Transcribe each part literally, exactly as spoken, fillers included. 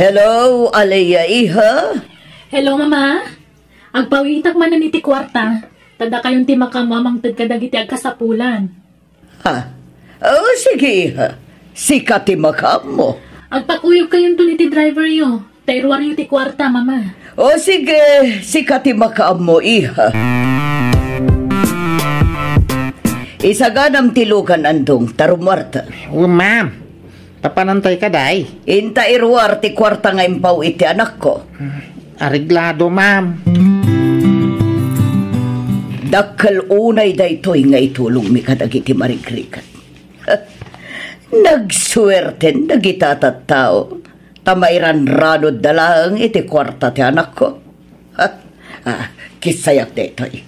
Hello, Alea, iha? Hello, Mama. Agpawitak manen iti kuarta. Ta dakayon ti makaammo a mangted kadagiti agkasapulan. Ha? O, sige, iha. Sika ti makaammo. Agpakuyogkayonton iti driveryo. Ta iruaryo ti kuarta, Mama. O, sige, sika ti makaammo, iha. Isaganam ti lugan, Andong, ta rummuarta. O, ma'am. Papanantay ka, day? Inta iruar ti kuarta nga impaw iti anakko. Areglado, ma'am. Dakkel unay daytoy nga itulongmi kadagiti marigrigat. Nagsuerten dagita tattao, ta mairanranodda laeng iti kuarta ti anakko. Ah, kissayak daytoy.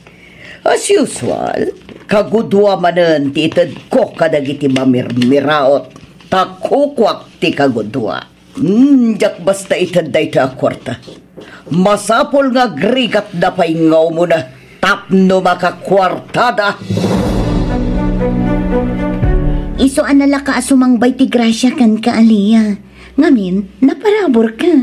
As usual, kagudua manen ti itedko kadagiti mamirmiraot, ta kukuak ti kagudua. Hmm, diak basta ited daytoy a kuarta. Masapul nga agrigatda pay nga umuna tapno makakuartada. Isu a nalaka a sumangbay ti grasia kenka, Alea. Ngamin, naparaburka.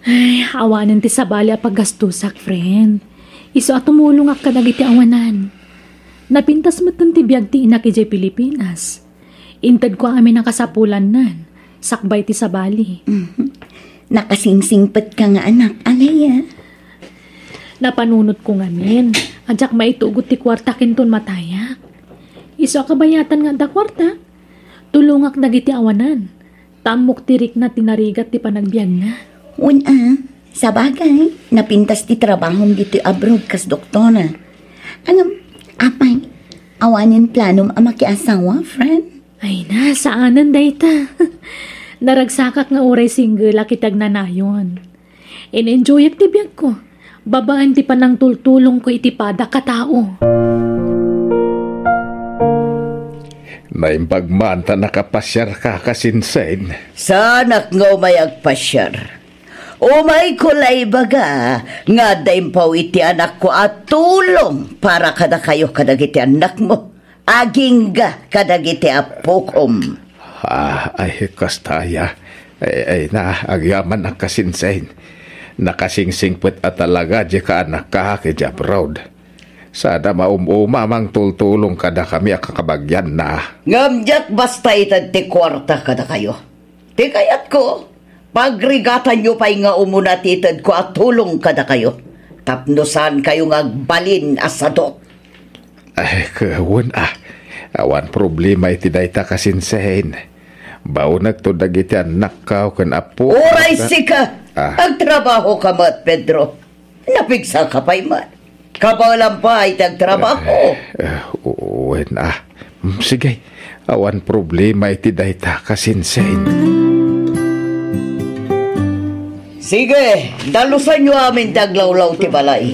Ay, awanen ti sabali a paggastosak, friend. Isu a tumulongak kadagiti awanan. Napintas metten ti biag ti inak idiay Pilipinas. Intedko amin a kasapulannan, sakbay ti sabali. Mhm. Nakasingsingpetka nga anak, Alea. Napanunotko ngamin, a diak maitugot ti kuarta kinton matayak. Isu a kabayatan nga adda kuarta, tulongak dagiti awanan. Ta ammok ti rikna ti narigat ti panagbiagna. Wen a, sabagay, napintas ti trabahom ditoy abroad kas doktora. Ngem, apay, awanen planom a makiasawa, friend? Ay na, saanen dayta. Naragsakak nga uray singgelak iti agnanayon. In-enjoyak ti biagko, babaen ti panangtultulongko iti padak a tao. Naimbag man ta nakapasiarka, kasinsin. Saanak nga umay agpasiar. Umayko la ibaga nga adda impaw iti anakko a tulong para kadakayo kadagiti annakmo. Agingga kadagiti appokom. Ah, ay, kasta aya. Ay, ay na, agyaman a kasinsin. Nakasingsingpet a talaga di kaanakka iti abroad. Sada maum-uma mangtultulong kadakami a kakabagianna. Ngem diak basta ited ti kuarta kadakayo. Ti kayatko, pagrigatanyo pay nga umuna ti itedko a tulong kadakayo, tapno saankayo nga agbalin a sadot. Ay, ket wen a, awan problema iti dayta, kasinsin. Baonekto dagiti annakko ken appo. Uray sika, agtrabahoka met, Pedro. Napigsaka pay man. Kabaelam pay ti agtrabaho. Eh, eh, wen a. Mm, sige, awan problema iti dayta, kasinsin. Sige, dalusanyo amin ti aglawlaw ti balay.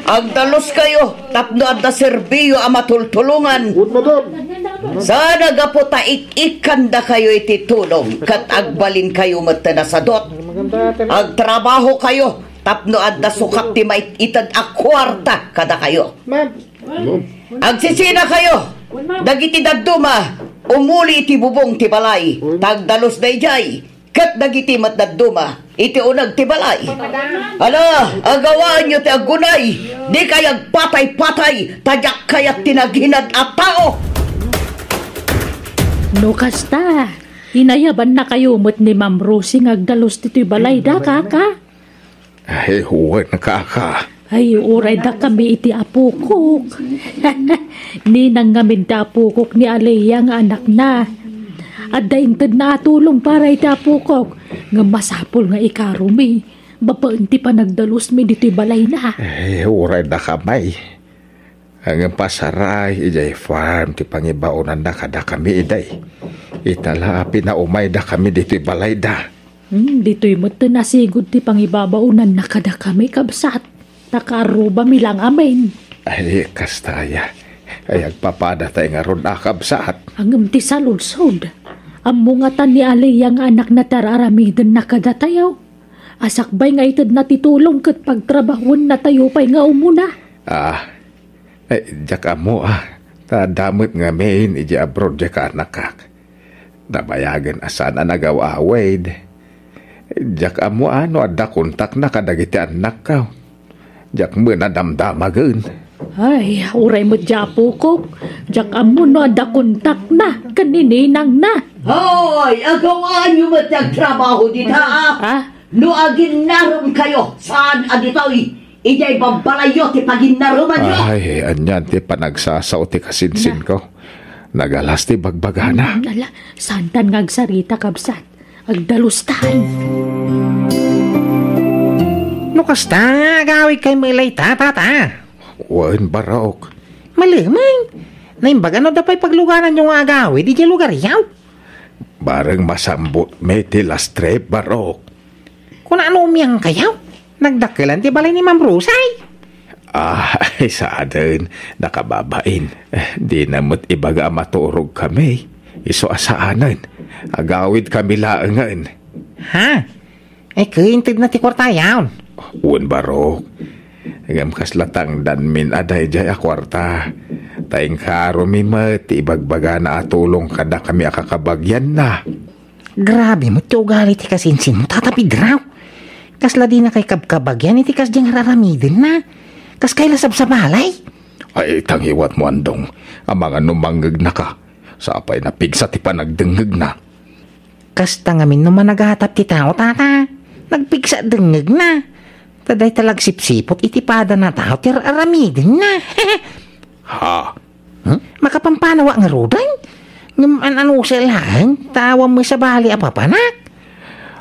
Agdaluskayo tapno adda serbiyo a matultulongan. Saan a gapu ta ik-ikkandakayo iti tulong ket agbalinkayo met ti nasadot. Agtrabahokayo tapno adda sukat ti mait-ited a kuarta kadakayo. Ma'am. Agsisinakayo dagiti dadduma, umuli iti bubong ti balay, ta agdalus daydiay, ket dagiti met dadduma iti uneg ti balay. Ala, agawaanyo ti aggunay, dikay agpatay-patay, ta diak kayat ti naghinad a tao. No kasta, inayabannakayo met ni Ma'am Rosie nga agdalus ditoy balayda, kaka? Ay, wen, kaka. Ay, uray dakami iti apokok. Ninang ngamin ti apokok ni Alea nga anakna. Adda intedna a tulong para iti apokok, ngem masapul nga ikarumi babaen ti panagdalusmi ditoy balayna. Ay, uray dakami. Ngem pasaray idiay farm ti pangibaonanna kadakami idi. Ita la, pinaumaydakami ditoy balayda. Hmm, ditoy met ti nasigud ti pangibabaonanna kadakami, kabsat. Ta kaarrubami lang amin. Ay, kasta aya. Ay, agpapadatayo ngarud a, kabsat. Ngem ti saludsod, ammo ngata ni Alea nga anakna ti ar-aramidenna kadatayo? A sakbay nga itedna ti tulong ket pagtrabahonnatayo pay nga umuna. Ah, Ay, diak ammo a, ta adda met ngamin idiay abroad diay kaanakak. Nabayagen a saan a nagaw-awid. Diak ammo a no adda kontakna kadagiti annakko. Diak met a damdamagen. Ay, uray met diay apokok. Diak ammo no adda kontakna ken ni ninangna. Hoy, agawaanyo met ti agtrabaho dita, a? Ah? No aginnaremkayo, saan a ditoy, idiay babbalayyo ti paginnaremanyo. Ay, anian ti panagsasao ti kasinsinko. Nagalas ti bagbagana. Hmm, ala, saantan nga agsarita, kabsat. Agdalustan. No kasta nga agawidkayo met layta, tata? Wen, Barok. Malemeng. Naimbag a no adda pay paglugananyo nga agawid idiay lugaryo? Bareng masambutmi ti last trip, Barok. Kuna no umiangkayo? Nagdakkelan ti balay ni Ma'am Rosay. Ah, ay, saanen, nakababain. Eh, dina met ibaga a maturogkami. Isu a saanen. Agawidkami laengen. Ha? Ay, intedna ti kuartayon. Wen, Barok. Ngem kasla tangdanmin a daydiay a kuarta. Ta inkaromi met ti ibagbagana a tulong kadakami a kakabagianna. Grabe met ti ugali ti kasinsinmo, Tata Pedro. Kasla dinakay kabkabagian iti kasdiay nga ar-aramidenna. Kaskay la sabsabalay. Ay, tangiwatmo, Andong. Amangan no mangngegnaka. Sapay a pigsa ti panagdengngegna. Kasta ngamin no managatap ti tao, tata. Nagpigsa dengngegna. Ta dayta la agsipsiput iti padana a tao ti ar-aramidenna. Ha? Hmm? Makapampanawa ngaruden? Ngem an-anusa laeng, ta awan met sabali a papanak.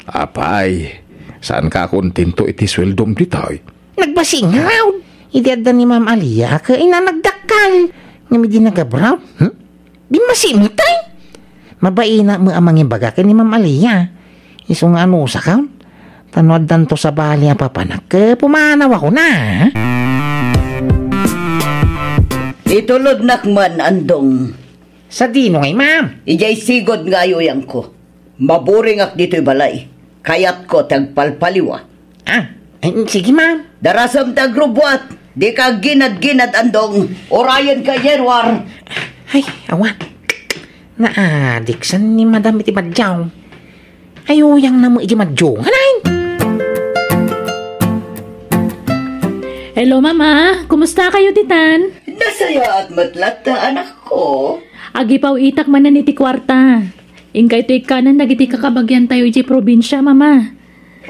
Apay, saanka a kontento iti sueldom ditoy? Nagbassit ngarud. Idi adda ni Ma'am Alia, ket ina nagdakkel. Ngem idi nagabraw, hmm? Bimmasi met ay. Mabain met a mangibaga ken ni Ma'am Alia. Isu nga anusakon. Ta no addanto sabali a papanak, ket pumanawakon a. Itulodnak man, Andong. Sadino ngay, ma'am? Idiay sigud nga ayuyangko. Maburingak ditoy balay. Kayatko ti agpalpaliwa. Ah, eh, sige, ma'am. Darasem ti agrubbuat. Dika agginad-ginad, Andong. Urayenka, Yerwar. Ay, awan. Naadiksan ni Madam iti badjaw. Ayuyangna met iti madyo. Hanay! Hello, Mama. Kumusta kayo, ditan? Nasayaat met latta, anakko. Agipaw-itak manen iti kuarta. Inkayto ikkanen dagiti kakabagiantayo idiay probinsia, Mama.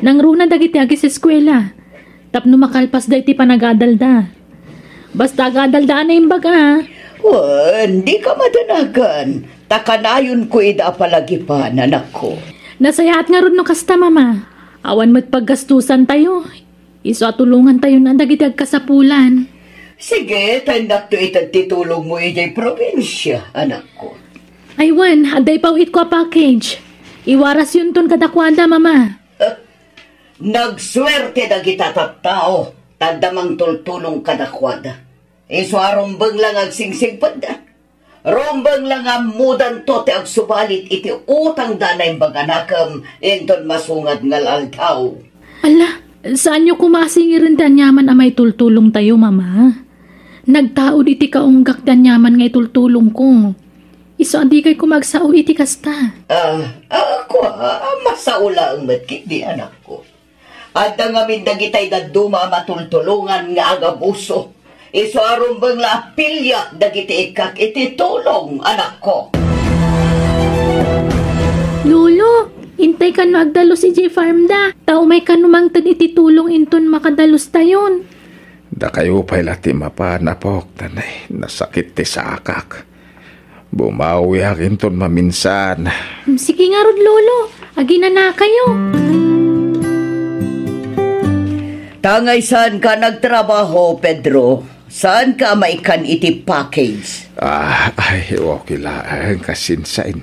Nangruna dagiti agiseskuela. Tapno makalpasda iti panagadalda. Basta agadalda a naimbag a. Wen, dika madanagan. Ta kanayonko ida a palagipan, anakko. Nasayaat ngarud no kasta, Mama. Awan met paggastusantayo. Isu a tulongantayon a dagiti agkasapulan. Sige, ta innakto ited ti tulongmo idiay probinsia, anakko. Ay wen, adda ipaw-itko a package. Iwarasyonton kadakuada, Mama. Eh, nagsuerte dagita tattao, ta adda mangtultulong kadakuada. Isu a rumbeng la nga agsingsigpetda. Rumbeng la nga ammodanto ti agsubalit iti utangda a naimbag a nakem inton masungad nga al-, aldaw. Ala, saanyo koma a singiren ti aniaman a maitultulongtayo, Mama? Nagtaud iti kaunggak ti aniaman nga itultulongko. Isu a dikay koma agsao iti kasta. Ah, ah, kua, ah, masao laeng met ketdi, anakko. Adda ngamin dagitay dadduma a matultulongan nga agabuso. Isu a rumbeng la a piliak dagiti ikkak iti tulong, anakko. Lolo, intay kano agdalus idiay farm da. Ta umay kano mangted iti tulong inton makadalustayon. Dakayo pay la ti mapan, apok, ta nay, nasakit ti sakak. Bumawiak inton maminsan. Sige ngarud, Lolo. Aginanakayo. Tangay saanka nagtrabaho, Pedro. Saanka a maikan iti package. Ah, ay, okay laeng, kasinsain.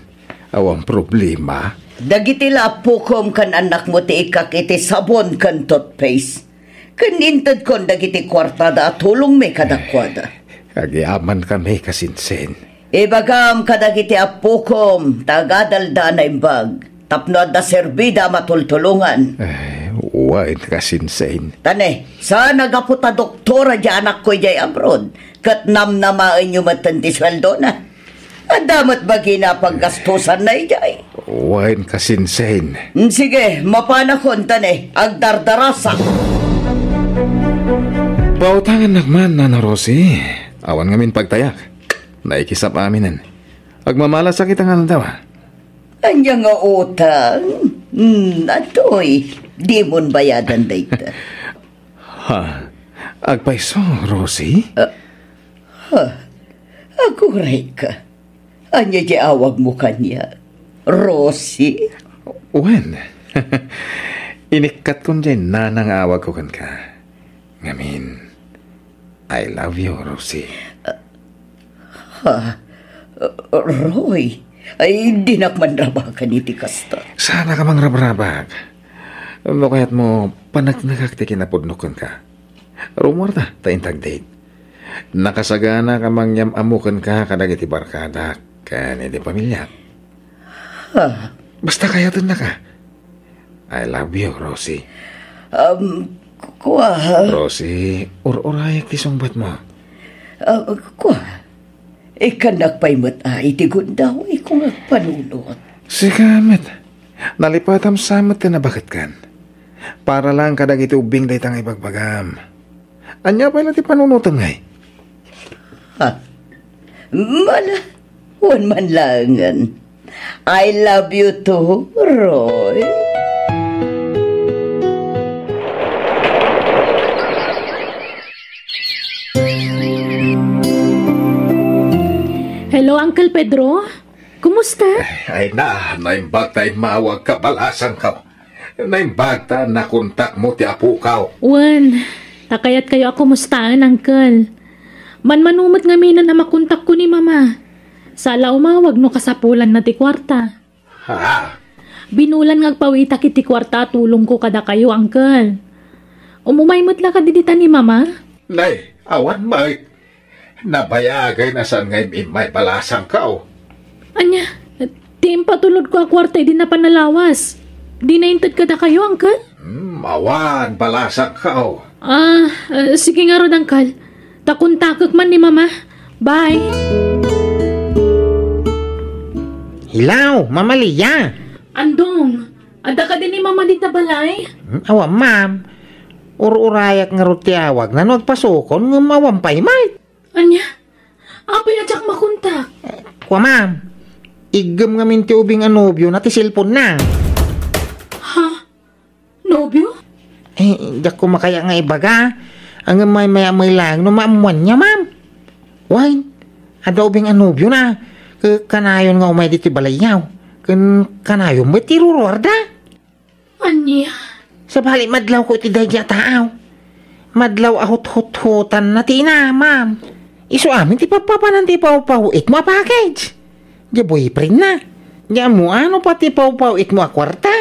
Awan problema. Dagiti la appokom ken annakmo ti ikkak iti sabon ken toothpaste. Ken intedkon dagiti kuartada a tulongmi kadakuada. Agyamankami, kasinsin. Ibagam kadagiti appokom ta agadalda a naimbag tapno adda serbida a matultulongan. Eh, wen, kasinsin. Tane, saan a gapu ta doktora diay anakko idiay abroad, ket namnamaenyo metten ti sueldona. Adda met bagina a paggastusanna idiay. Wen, kasinsin. Mm, sige, mapanakon ta ne, agdardarasak. Pautangannak man, Nana Rosie. Awan ngamin pagtayak. Naikisap aminen. Agmamalasak ita nga aldaw. Ania nga utang? Hmm, atoy, dimon bayadan dayta. Ha? Agpayso, Rosie? Ah, ha? Agurayka. Ania diay awagmo kaniak? Rosie? Wen, inikkatkon diay nana nga awagko kenka. Ngamin, I love you, Rosie. Ha? Roy, ay, dinak manrabakan iti kasta. Saannak a mangrabrabak. No kayatmo, paneknekak ti kinapudnok kenka. Rummuarta, ta inta agdate. Nakasaganak a mangyam-ammo kenka kadagiti barkadak ken iti pamiliak. Ha? Basta kayatennaka. I love you, Rosie. Um, kua. Rosie, ur-urayak ti sungbatmo. Ah, kua. Ikkannak pay met a iti gundawayko nga agpanunot. Sika met. Nalipatam sa met ti nabaketkan. Para lang kadagiti ubbing dayta nga ibagbagam. Ania pay la ti panunotem ngay? Ha? Mala, wen man laengen. I love you too, Roy. Hello, Uncle Pedro. Kumusta? Ay na, naimbag ta immawag ka, balasangko. Naimbag ta nakontakmo ti apokaw. Wen, ta kayatkayo a kumustaen, Uncle. Manmano met ngaminen a makontakko ni Mama. Saan la umawag no kasapulanna ti kuarta. Ha? Binulan nga agpawitak iti kuarta a tulongko kadakayo, Uncle. Umumay met la kadi dita ni Mama? Nay, awan met. Nabayagay a saan nga im-immay, balasangko. Ania, ti impatulodko a kuarta idi napan a lawas, dina inted kadakayo, Uncle? Hmm, awan, balasangko. Ah, ah, sige ngarud, Uncle. Ta kontakek man ni Mama. Bye. Hello, Mama Lia. Andong, adda kadi ni Mama dita balay? Hmm, awan, ma'am. Ur-urayak ngarud ti awagna no agpasukon, ngem awan pay met. Ania? Apay a diak makontak? Kua, ma'am. Iggem ngamin ti ubing a nobiona ti cellphone-na. Ha? Nobio? Eh, diak koma kaya nga ibaga. Ngem maymay-a met laeng no maammoanna, ma'am. Wen, adda ubing a nobiona. Ke-, kanayon nga umay ditoy balayyo. Ken kanayon met ti iruruarda. Ania? Sabali, madlawko iti daydi a tao. Madlaw a huthuthutanna ti ina, ma'am. Isu amin ti pappapanan ti pawpaw-itmo a package. Di boyfriend-na. Di ammoan no pay ti pawpaw-itmo a kuarta.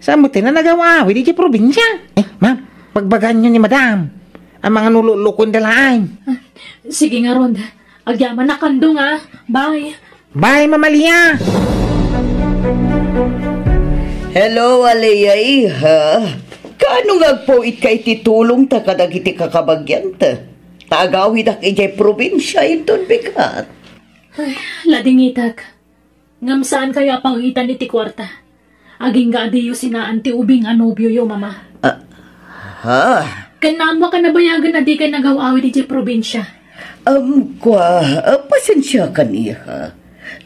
Saan met ti nagaw-awid idiay probinsia? Eh, ma'am, pagbagaanyo ni madam. Amangan no lulukoenda laeng. Ah, sige ngarud. Agyamanak, Andong, a. Bye. Bye, Mama Lia. Hello, Alea, iha. Kaano nga agpawitka iti tulongta kadagiti kakabagianta? Ta agawidak idiay probinsia inton bigat. Ay, ladingitak. Ngem saankayo a pawitan iti kuarta. Agingga a diyo sinaan ti ubing a nobioyo, Mama. Ah, ha? Ken naammoak a nabayagen a dikay nagaw-awid idiay probinsia. Um, kua, ah, pasensiakan, iha.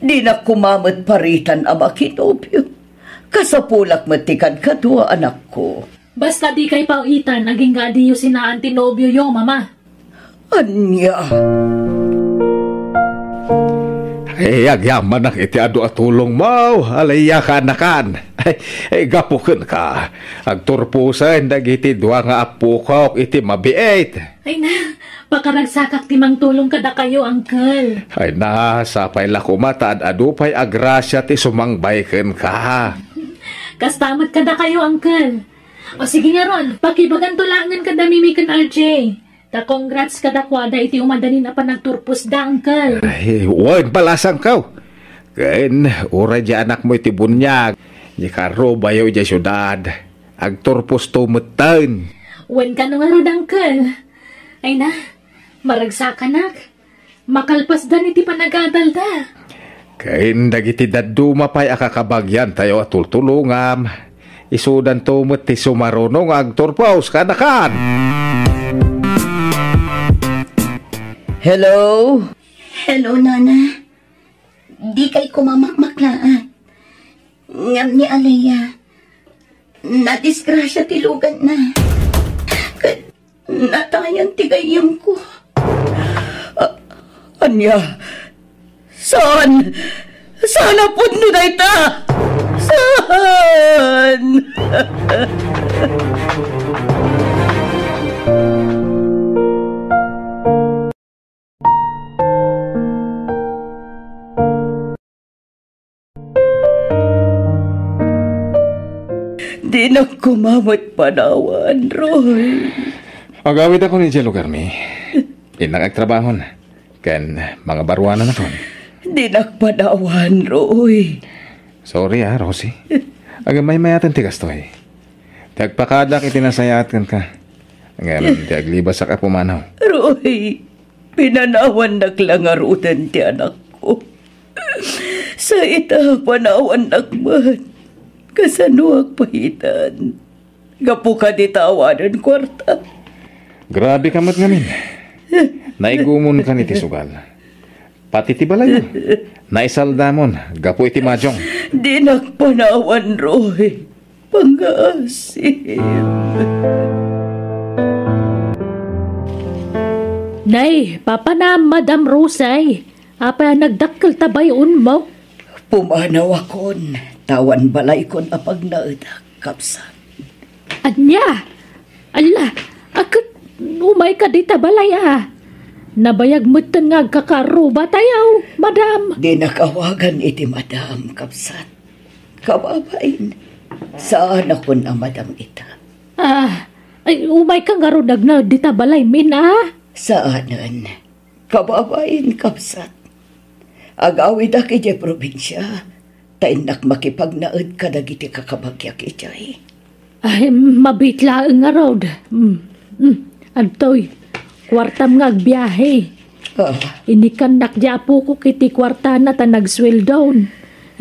Dinak koma met paritan a makinobio. Kasapulak met ti kadkadua, anakko. Basta dikay pawitan, agingga a diyo sinaan ti nobioyo, Mama. Ania? Ay, agyamanak iti adu a tulongmo, Alea, kaanakan. Ay, ay, gapu kenka, agturposen dagiti dua nga appokok iti mabiit. Ay na, pakaragsakak ti mangtulong kadakayo, Uncle. Ay na, sapay la koma ta ad-adu pay a grasia ti sumangbay kenka. Kasta met kadakayo, Uncle. O sige ngarud, pakibaganto laengen kada Mimi ken R J. Ta congrats kadakuada iti umadanin a panagturposda, Uncle. Ay, wen, balasangko. Ken, uray di anakmo iti buniag, di karubayo idiay siudad, agturposto metten. Wen kano ngarud, Uncle. Ay na, maragsakanak. Makalpasdan iti panagadalda. Ken dagiti dadduma pay a kakabagiantayo a tultulongam, isudanto met ti sumaruno nga agturpos kaanakan. Hello? Hello, Nana. Dikay koma makmaklaat. Ngem ni Alea, nadisgrasia ti luganna. Ket natayan ti gayyemko. A-, ania? Saan? Saan a pudno dayta? Saan? Dinak koma met panawan, Roy. Agawidakon idiay lugarmi. Innak agtrabahon. Ken mangabaruananakon. Dinak panawan, Roy. Sorry, ah, Rosie. Agmaymayaten ti kastoy. Ti agpakadak iti nasayaat kenka. Ngem ti aglibasak a pumanaw. Roy, pinanawannak la ngaruden ti anakko. Sa ita, panawannak met. Kasano agpahitan? Gapu kadi ta awanen kuarta. Grabe ka met ngamin. Naigumonkan iti sugal. Pati ti balay. Naisaldamon gapu iti majong. Dinak panawan, Roy. Pangngaasim. Nay, papanam, Madam Rosay. Apay a nagdakkel ta bay-onmo? Pumanawakon, ta awan balaykon a pagnaedak, kabsat. Ania? Alla, a ket umayka dita balay a. Nabayag metten nga agkakaarrubatayo, madam. Dinak awagan iti madam, kabsat. Kababain, saanakon a madam ita. Ah, ay, umayka ngarud agnaed dita balaymin a? Saanen. Kababain, kabsat. Agawidak idiay probinsia, ta innak makipagnaed kadagiti kakabagiak idiay. Ay, mabiit laeng ngarud. Mm, mm. Adtoy, kuartam nga agbiahe. Ah. Inikannak di apok iti kuartana ta nagsueldon.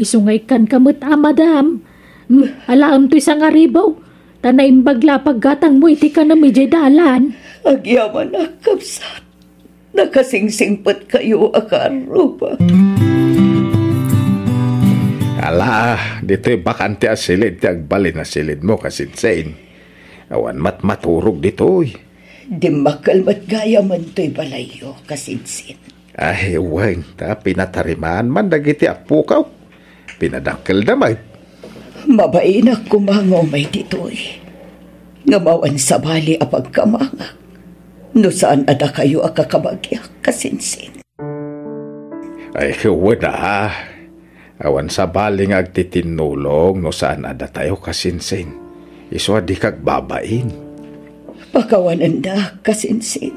Isu nga ikkanka met a, madam. Mm, alaem toy sangaribu. Ta naimbag la a paggatangmo iti kanam idiay dalan. Agyamanak, kabsat. Nakasingsingpetkayo a kaarruba. Ala, ditoy bakante a silid ti agbalin a silidmo, kasinsin. Awan matmaturog ditoy. Dimmakkel met gayamen toy balayyo, kasinsin. Ay, wen, ta pinatariman man dagiti appokaw. Pinadakkelda met. Mabainak koma nga umay ditoy. Ngem awan sabali a pagkamangak no saan a dakayo a kakabagiak, kasinsin. Ay, wen a. Awan sabali nga agtitinnulong no saan a datayo, kasinsin. Isu a dika agbabain. Pakawanendak, kasinsin.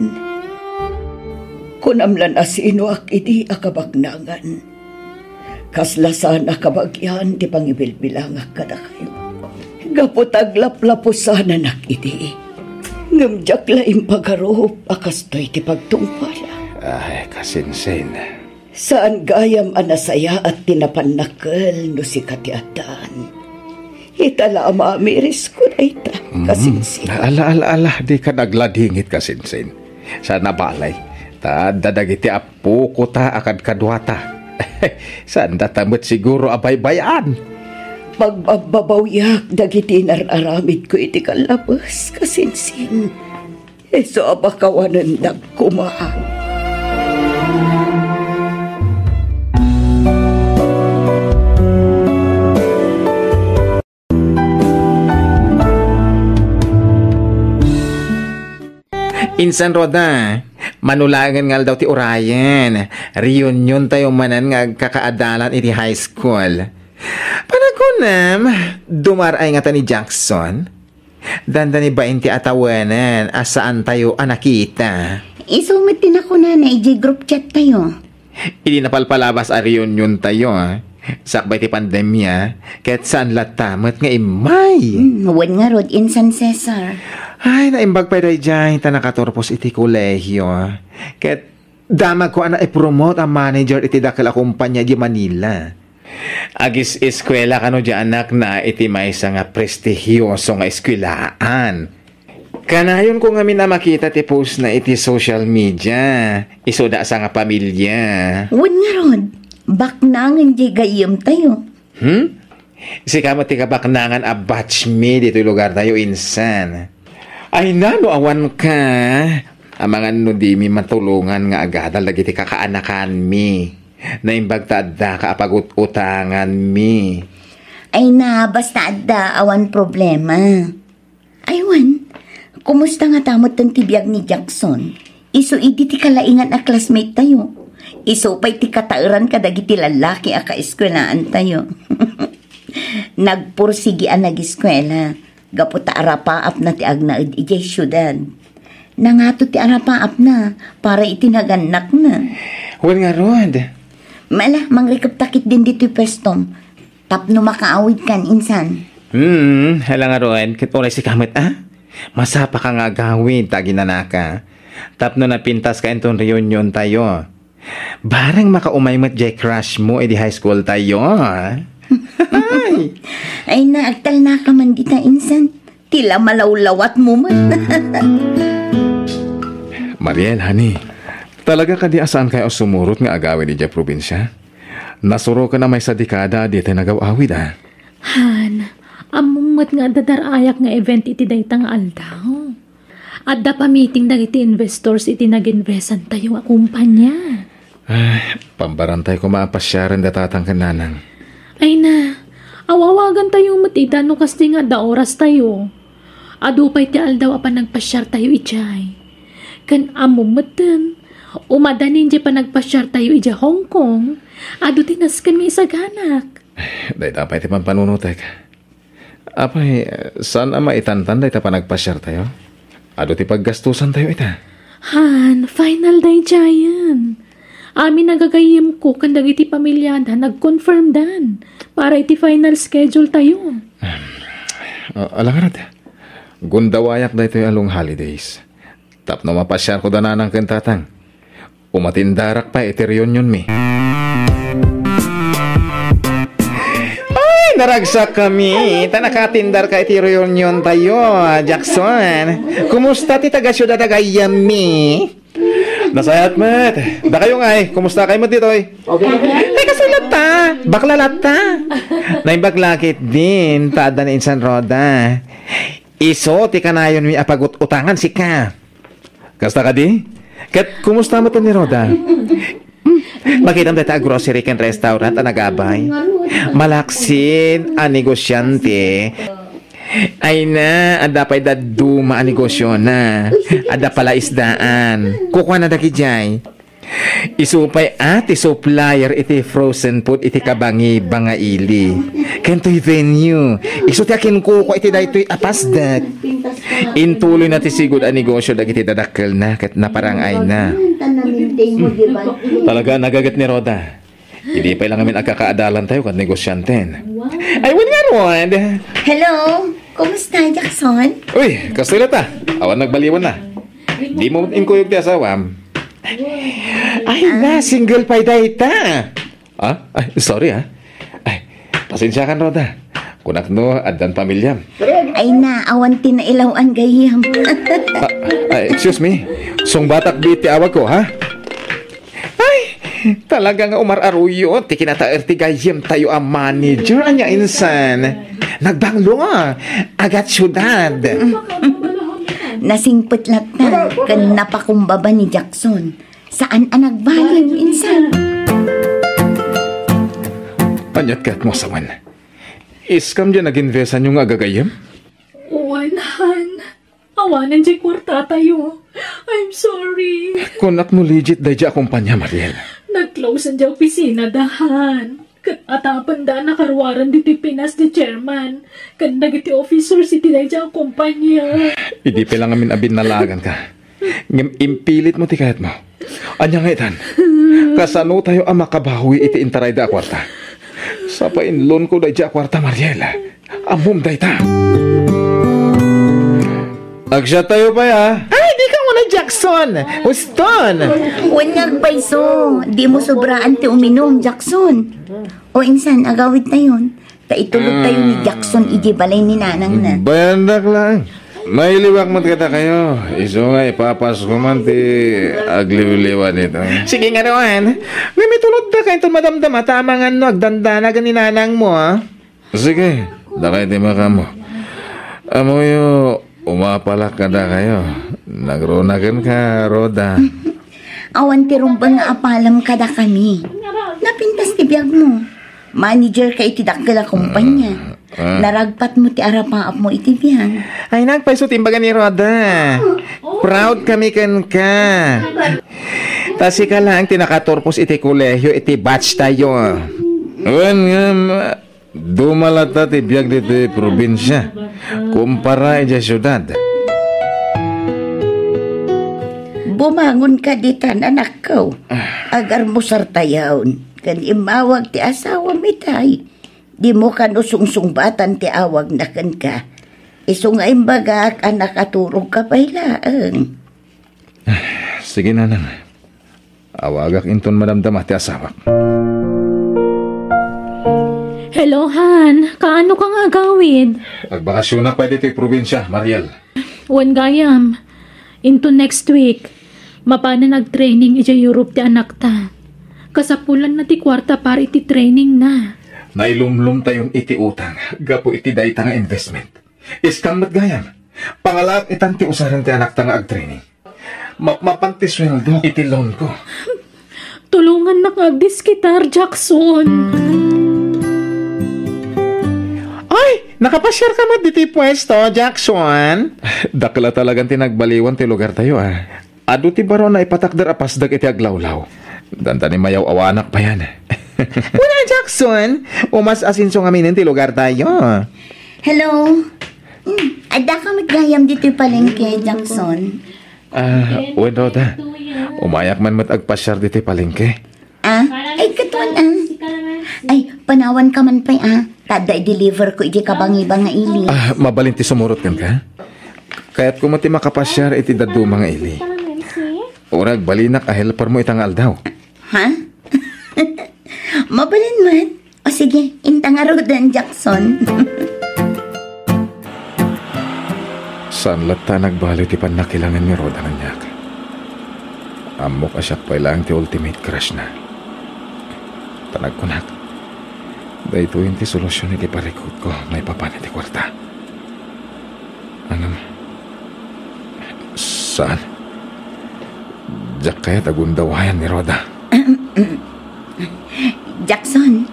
Kunam lan a sinoak idi a kabagnangan. Kasla saan a kabagian ti pangibilbilangak kadakayo. Gapu ta aglaplapo sananak idi. Ngem diak la impagarup a kastoy ti pagtungpalak. Ay, kasinsin. Saan gayam a nasayaat ti napannakkel no sika ti addaan. Ita la a maamirisko dayta, mm, kasinsin. Ala, ala, ala, dika nagladingit, kasinsin. Saan a balay, ta adda dagiti appokota a kadkaduata. Saandata met siguro a baybay-an. Pagbabbabawiak dagiti inar-aramidko iti kallabes, kasinsin. Isu a pakawanendak koma. Insan, Roda, mano laengen nga aldaw ti urayen. Reunion tayo manen nga agkakaadalan iti high school. Panagunam, dumar-ay ngata ni Jackson? Dandani bain ti atawenen a saantayo a nakita. Isu met ti nakunana idiay group chat tayo. Idi napalpalabas a reunion tayo, ah. Sakbay ti pandemia, ket saan latta met nga immay. Hmm, wen ngarud, Insan Cesar. Ay, naimbag pay daydiay ta nakaturpos iti kolehio. Ket Damagko a naipromote a manager iti dakkel a kompania idiay Manila. Agis-eskuela kano diay anakna iti maysa nga prestihioso nga eskuelaan. Kanayonko ngamin a makita ti postna iti social media. Isuda a sangapamilia. Wen ngarud, baknangen diay gayyemtayo. Hmm? Sika met ti kabaknangan a batchmate ditoy lugartayo, insan. Ay, no awanka, amangan no dimi matulongan nga agadal dagiti kakaanakanmi. Naimbag ta addaka a pagut-utanganmi. Ay na, basta adda, awan problema. Ay wen, kumusta ngata metten ti biag ni Jackson? Isu idi ti kalaingan a classmate tayo. Isu pay ti kataeran kadagiti lallaki a kaeskuelaantayo. Nagpursigi a nageskuela, gapu ta arapaapna ti agnaed idiay siudad. Nangato ti arapaapna para iti nagannakna. Wen ngarud. Mala, mangrikepta ketdin ditoy pwesto. Tapno makaawidkan, insan. Hmm, hala ngarud, ket uray sika met, a? Masapaka nga agawid ta aginanaka. Tapno napintaska inton reuniontayo. Bareng makaumay met diay crushmo idi high schooltayo, a? Ay! Ay na, agtalnaka man dita, insan. Ti la malawlawatmo met. Mariel, honey, talaga kadi a saankayo a sumurot nga agawid idiay probinsia? Nasuroken a maysa dekada a ditay nagaw-awid, a. Han, ammom met nga adda dar-ayak nga event iti dayta nga aldaw. Adda pa meeting dagiti investors iti nag-investantayo nga kompania. Ay, pambarantay koma a pasiaren da tatang ken nanang. Ay na, awawagantayo met ida no kasdi nga adda orastayo. Adu pay ti aldaw a panagpasiartayo idiay. Ken ammom metten, umadanin diay panagpasiartayo idiay Hong Kong, adu ti nasken nga isaganak. Dayta pay ti pampanunotek. Apay, saan a maitantan dayta panagpasiartayo? Adu ti paggastusantayo ita. Han, final daydiayen. Amin a gagayyemko ken dagiti pamiliada nagkonfirmdan para iti final schedule tayo. Ah, ala ngarud, gundawayak daytoy a long holidays. Tapno mapasiarko da nanang ken tatang, umatindarak pay iti reunionmi. Ay, naragsakkami ta nakatindarka iti reuniontayo, Jackson. Kumusta ti taga-siudad a gayyemmi? Nasayaat met. Dakayo ngay, kumusta kayo met ditoy? Okay. Ay, kastoy latta. Bakla latta. Naimbag la ketdin ta adda ni insan Roda. Isu ti kanayonmi a pagut-utangan sika. Kasta kadi? Ket kumusta met ni Roda? Hmm, makitam dayta a grocery ken restaurant a nagabay. Malaksid a negosiante. Ay na, adda pay dadduma a negosiona. Adda palaisdaan. Kukuana dagidiay. Isu pay a ti supplier iti frozen food iti kabangi-bangaili. Ken toy venue. Isu ti akinkukua iti daytoy a pasdek. Intuloyna ti sigud a negosio dagiti dadakkelna ket naparang-ayna. Talaga, nagaget ni Roda. Idi pay la ngamin agkakaadalantayo ken negosianten. Ay, wen ngarud. Hello, kumusta, Jackson? Uy, kastoy latta. Awan nagbaliwanna. Dimo inkuyog ti asawam. Ay, na, single pay dayta. Ah? Ay, sorry, ah. Ay, pasensiakan, Roda. Kunak no, addan pamiliam. Ay na, awan ti nailaw-an gayyem. Ah, ay, excuse me. Sungbatak biit ti awagko, ha? Ay, talaga nga umar-aruyo ti kinataer ti gayyemtayo a manager, ania insan. Nagbanglo, agat siudad. Nasingpet latta ken napakumbaba ni Jackson. Saan a nagbaliw, insan. Aniat kayat mo, asawan? Iskam diay nag-investanyo nga agagayyem? Wen, han. Awanen diay kuartatayo. I'm sorry. Kunak no legit daydiay a kumpanya, Mariel. Nag-close diay opisina da, han. Ket atapenda a nakaruaren ditoy Pinas ti chairman ken dagiti officers iti daydiay a kumpanya. Idi pay la ngamin a binnalaganka, ngem impilitmo ti kayatmo. Ania nga itan? Kasanotayo a makabawi iti intarayda a kuarta? Sapa inlonko daydiay a kuarta, Mariel. Ammom dayta. Agsiattayo pay, a? Ay, dika umuna, Jackson. Son, uston! Wen nga agpayso, dimo sobraan ti uminum, Jackson. O insan, agawidtayon. Ta itulodtayo ni Jackson idiay balay ni nanangna. Bayandak laeng. Mailiwak met kadakayo. Isu nga ipapasko man ti agliwliwa ditoy. Sige ngarud. Ngem itulodka inton madamdama ta amangan no agdandanagan ni nanangmo, a? Sige, dakay ti makaammo. Ammoyo, umapalak kadakayo. Nagruna kenka, Rhoda. Awan ti rumbeng nga apalam kadakami. Napintas ti biagmo. Manager ka iti dakkel a kumpanya. Ah, ah. Naragpatmo ti arapaapmo iti biag. Ay, nagpayso ti imbaga ni Rhoda. Proud kami kenka. Ta sika laeng ti nakaturpos iti kolehio iti batch tayo. Wen ngem, dumalatta ti biag ditoy probinsia kumpara idiay siudad. Bumangon ka ditan, anakko. Agarmusartayon ken immawag ti asawam itay. Dimo kano sungsungbatan ti awagna kenka. Isu nga imbagak a nakaturogka pay laeng. Sige, nanang. Awagak inton madamdama ti asawak. Hello, Han. Kaano ka nga agawid? Agbakasionak pay ditoy probinsia, Mariel. Wen gayam. Into next week, mapanen agtraining idiay Europe ti anakta. Kasapulanna ti kuarta para iti trainingna. Nailumlomtayon iti utang gapu iti dayta nga investment. Scam met gayam. Pangalaak itan ti usaren ti anakta nga agtraining. Mapmapan ti sueldo iti loan ko. Tulongannak nga agdiskitar, Jackson. Ay, nakapasiar ka met ditoy puesto, Jackson? Dakkel a talagan ti nagbaliwan ti lugartayo, a. Adu ti baro a naipatakder a pasdek iti aglawlaw. Dandani mayaw-awanak payan. Wala, Jackson. Umas-asenso ngamin ti lugartayo. Hello. Hmm, adda ka met gayam ditoy palengke, Jackson? Ah, wen, Rhoda. Umayak man met agpasiar ditoy palengke. Ah, ay, katuan, ah. Ay, panawan ka man pay, ah. Ta adda i-deliver ko iti kabangibang nga ili. Ah, mabalin ti sumurot kenka? Kayatko met ti makapasiar iti dadduma nga ili. Uray agbalinak a helpermo ita nga aldaw. Ha? Mabalin man. O sige, inta ngaruden, Jackson. Saan latta a nagbaliw ti pannakilangen ni Rhoda kaniak. Ammok a siak pay laeng ti ultimate crush na. Ta nagkunak, daytoyen ti solusion iti parikutko maipapan iti kuarta. Ngem, saan? Diak kayat a gundawayan ni Rhoda. Jackson,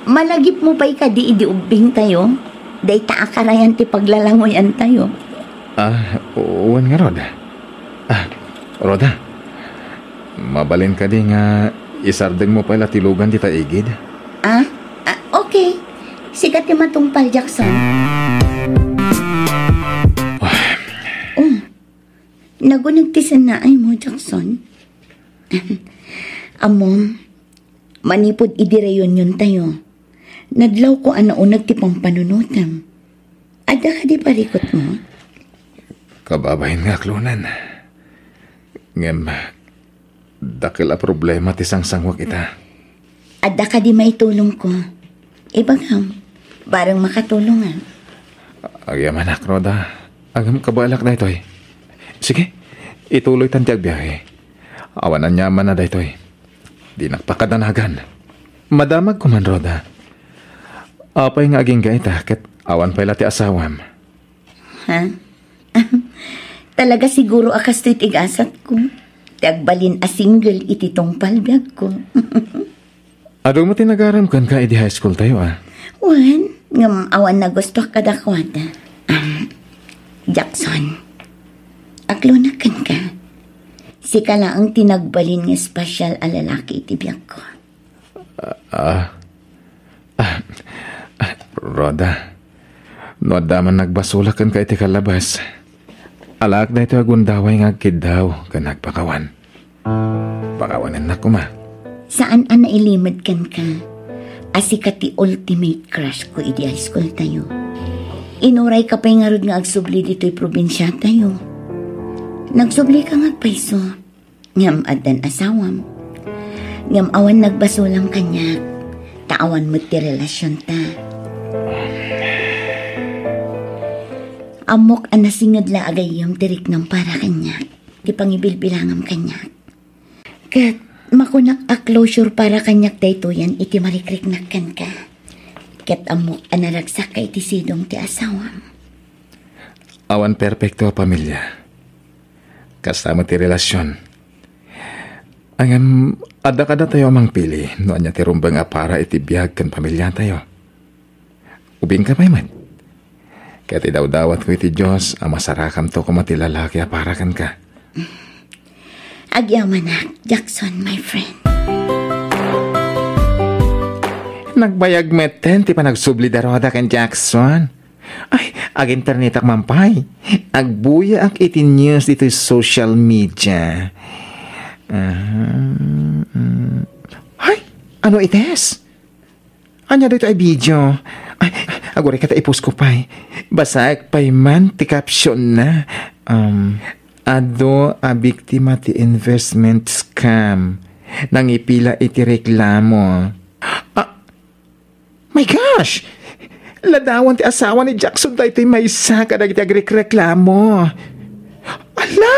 malagipmo pay kadi idi ubbingtayo? Dayta a karayan ti paglalangoyantayo. Ah, wen ngarud. Ah, Rhoda, mabalin kadi nga isardengmo pay la ti lugan dita igid? Ah? Ah, okay. Sika ti matungpal, Jackson. Oh, naguneg ti sannaaymo, Jackson. Ammom, manipud idi reuniontayo, nadlawko a nauneg ti pampanunotem. Adda kadi parikutmo? Kababain nga aklonen. Ngem, dakkel a problema ti sangsanguak ita. Adda kadi maitulongko? Ibagam, bareng makatulongak. Agyamanak, Rhoda. Agam kabaelak daytoy. Sige, ituloytan ti agbiahe. Awan aniamanna daytoy. Dinak pakadanagan. Madamagko man, Rhoda. Apay nga agingga ita ket awan pay la ti asawam? Ha? Talaga siguro a kastoy ti gasatko. Ti agbalin a single iti tungpal biagko. Adu met ti nagarem kenka idi high school tayo, a? Wen, ngem awan nagustuak kadakuada. Am, Jackson, aklonak kenka. Sika laeng ti nagbalin nga special a lalaki iti biagko. Ah, ah, ah, Rhoda, no adda man nagbasolak kenka iti kallabas, alaak daytoy a gundaway nga agkiddaw ken agpakawan. Pakawanennak koma. Saan a nailimed kenka a sika ti ultimate crush ko idi high school tayo. Inurayka pay ngarud nga agsubli ditoy probinsia tayo. Nagsublika nga agpayso. Ngem addan asawam. Ngem awan nagbasolam kaniak. Ta awan met ti relasionta. Ammok a nasinged la a gayyem ti riknam para kaniak. Ti pangibilbilangam kaniak. Ket makunak a closure para kaniak daytoyen iti marikriknak kenka. Ket ammok a naragsakka iti sidong ti asawam. Awan perpekto a pamilya. Kasta met ti relasion. Ngem, adda kadatayo a mangpili no ania ti rumbeng a para iti biag ken pamilyatayo. Ubingka pay met. Ket idawdawatko iti Dios a masarakamto koma ti lalaki a para kenka. Agyamanak, Jackson, my friend. Nagbayag metten ti panagsubli da Rhoda ken Jackson. Ay, aginternetak man pay. Agbuyaak iti news ditoy social media. Ah, mm. Ay, ano ites? Ania daytoy a video? Ay, aguray kata, i-post ko pay. Basaek pay man ti caption na. Um, adu a biktima ti investment scam. Nangipila iti reklamo. Ah, my gosh! Ladawan ti asawa ni Jackson daytoy maysa kadagiti agrekreklamo. Ala!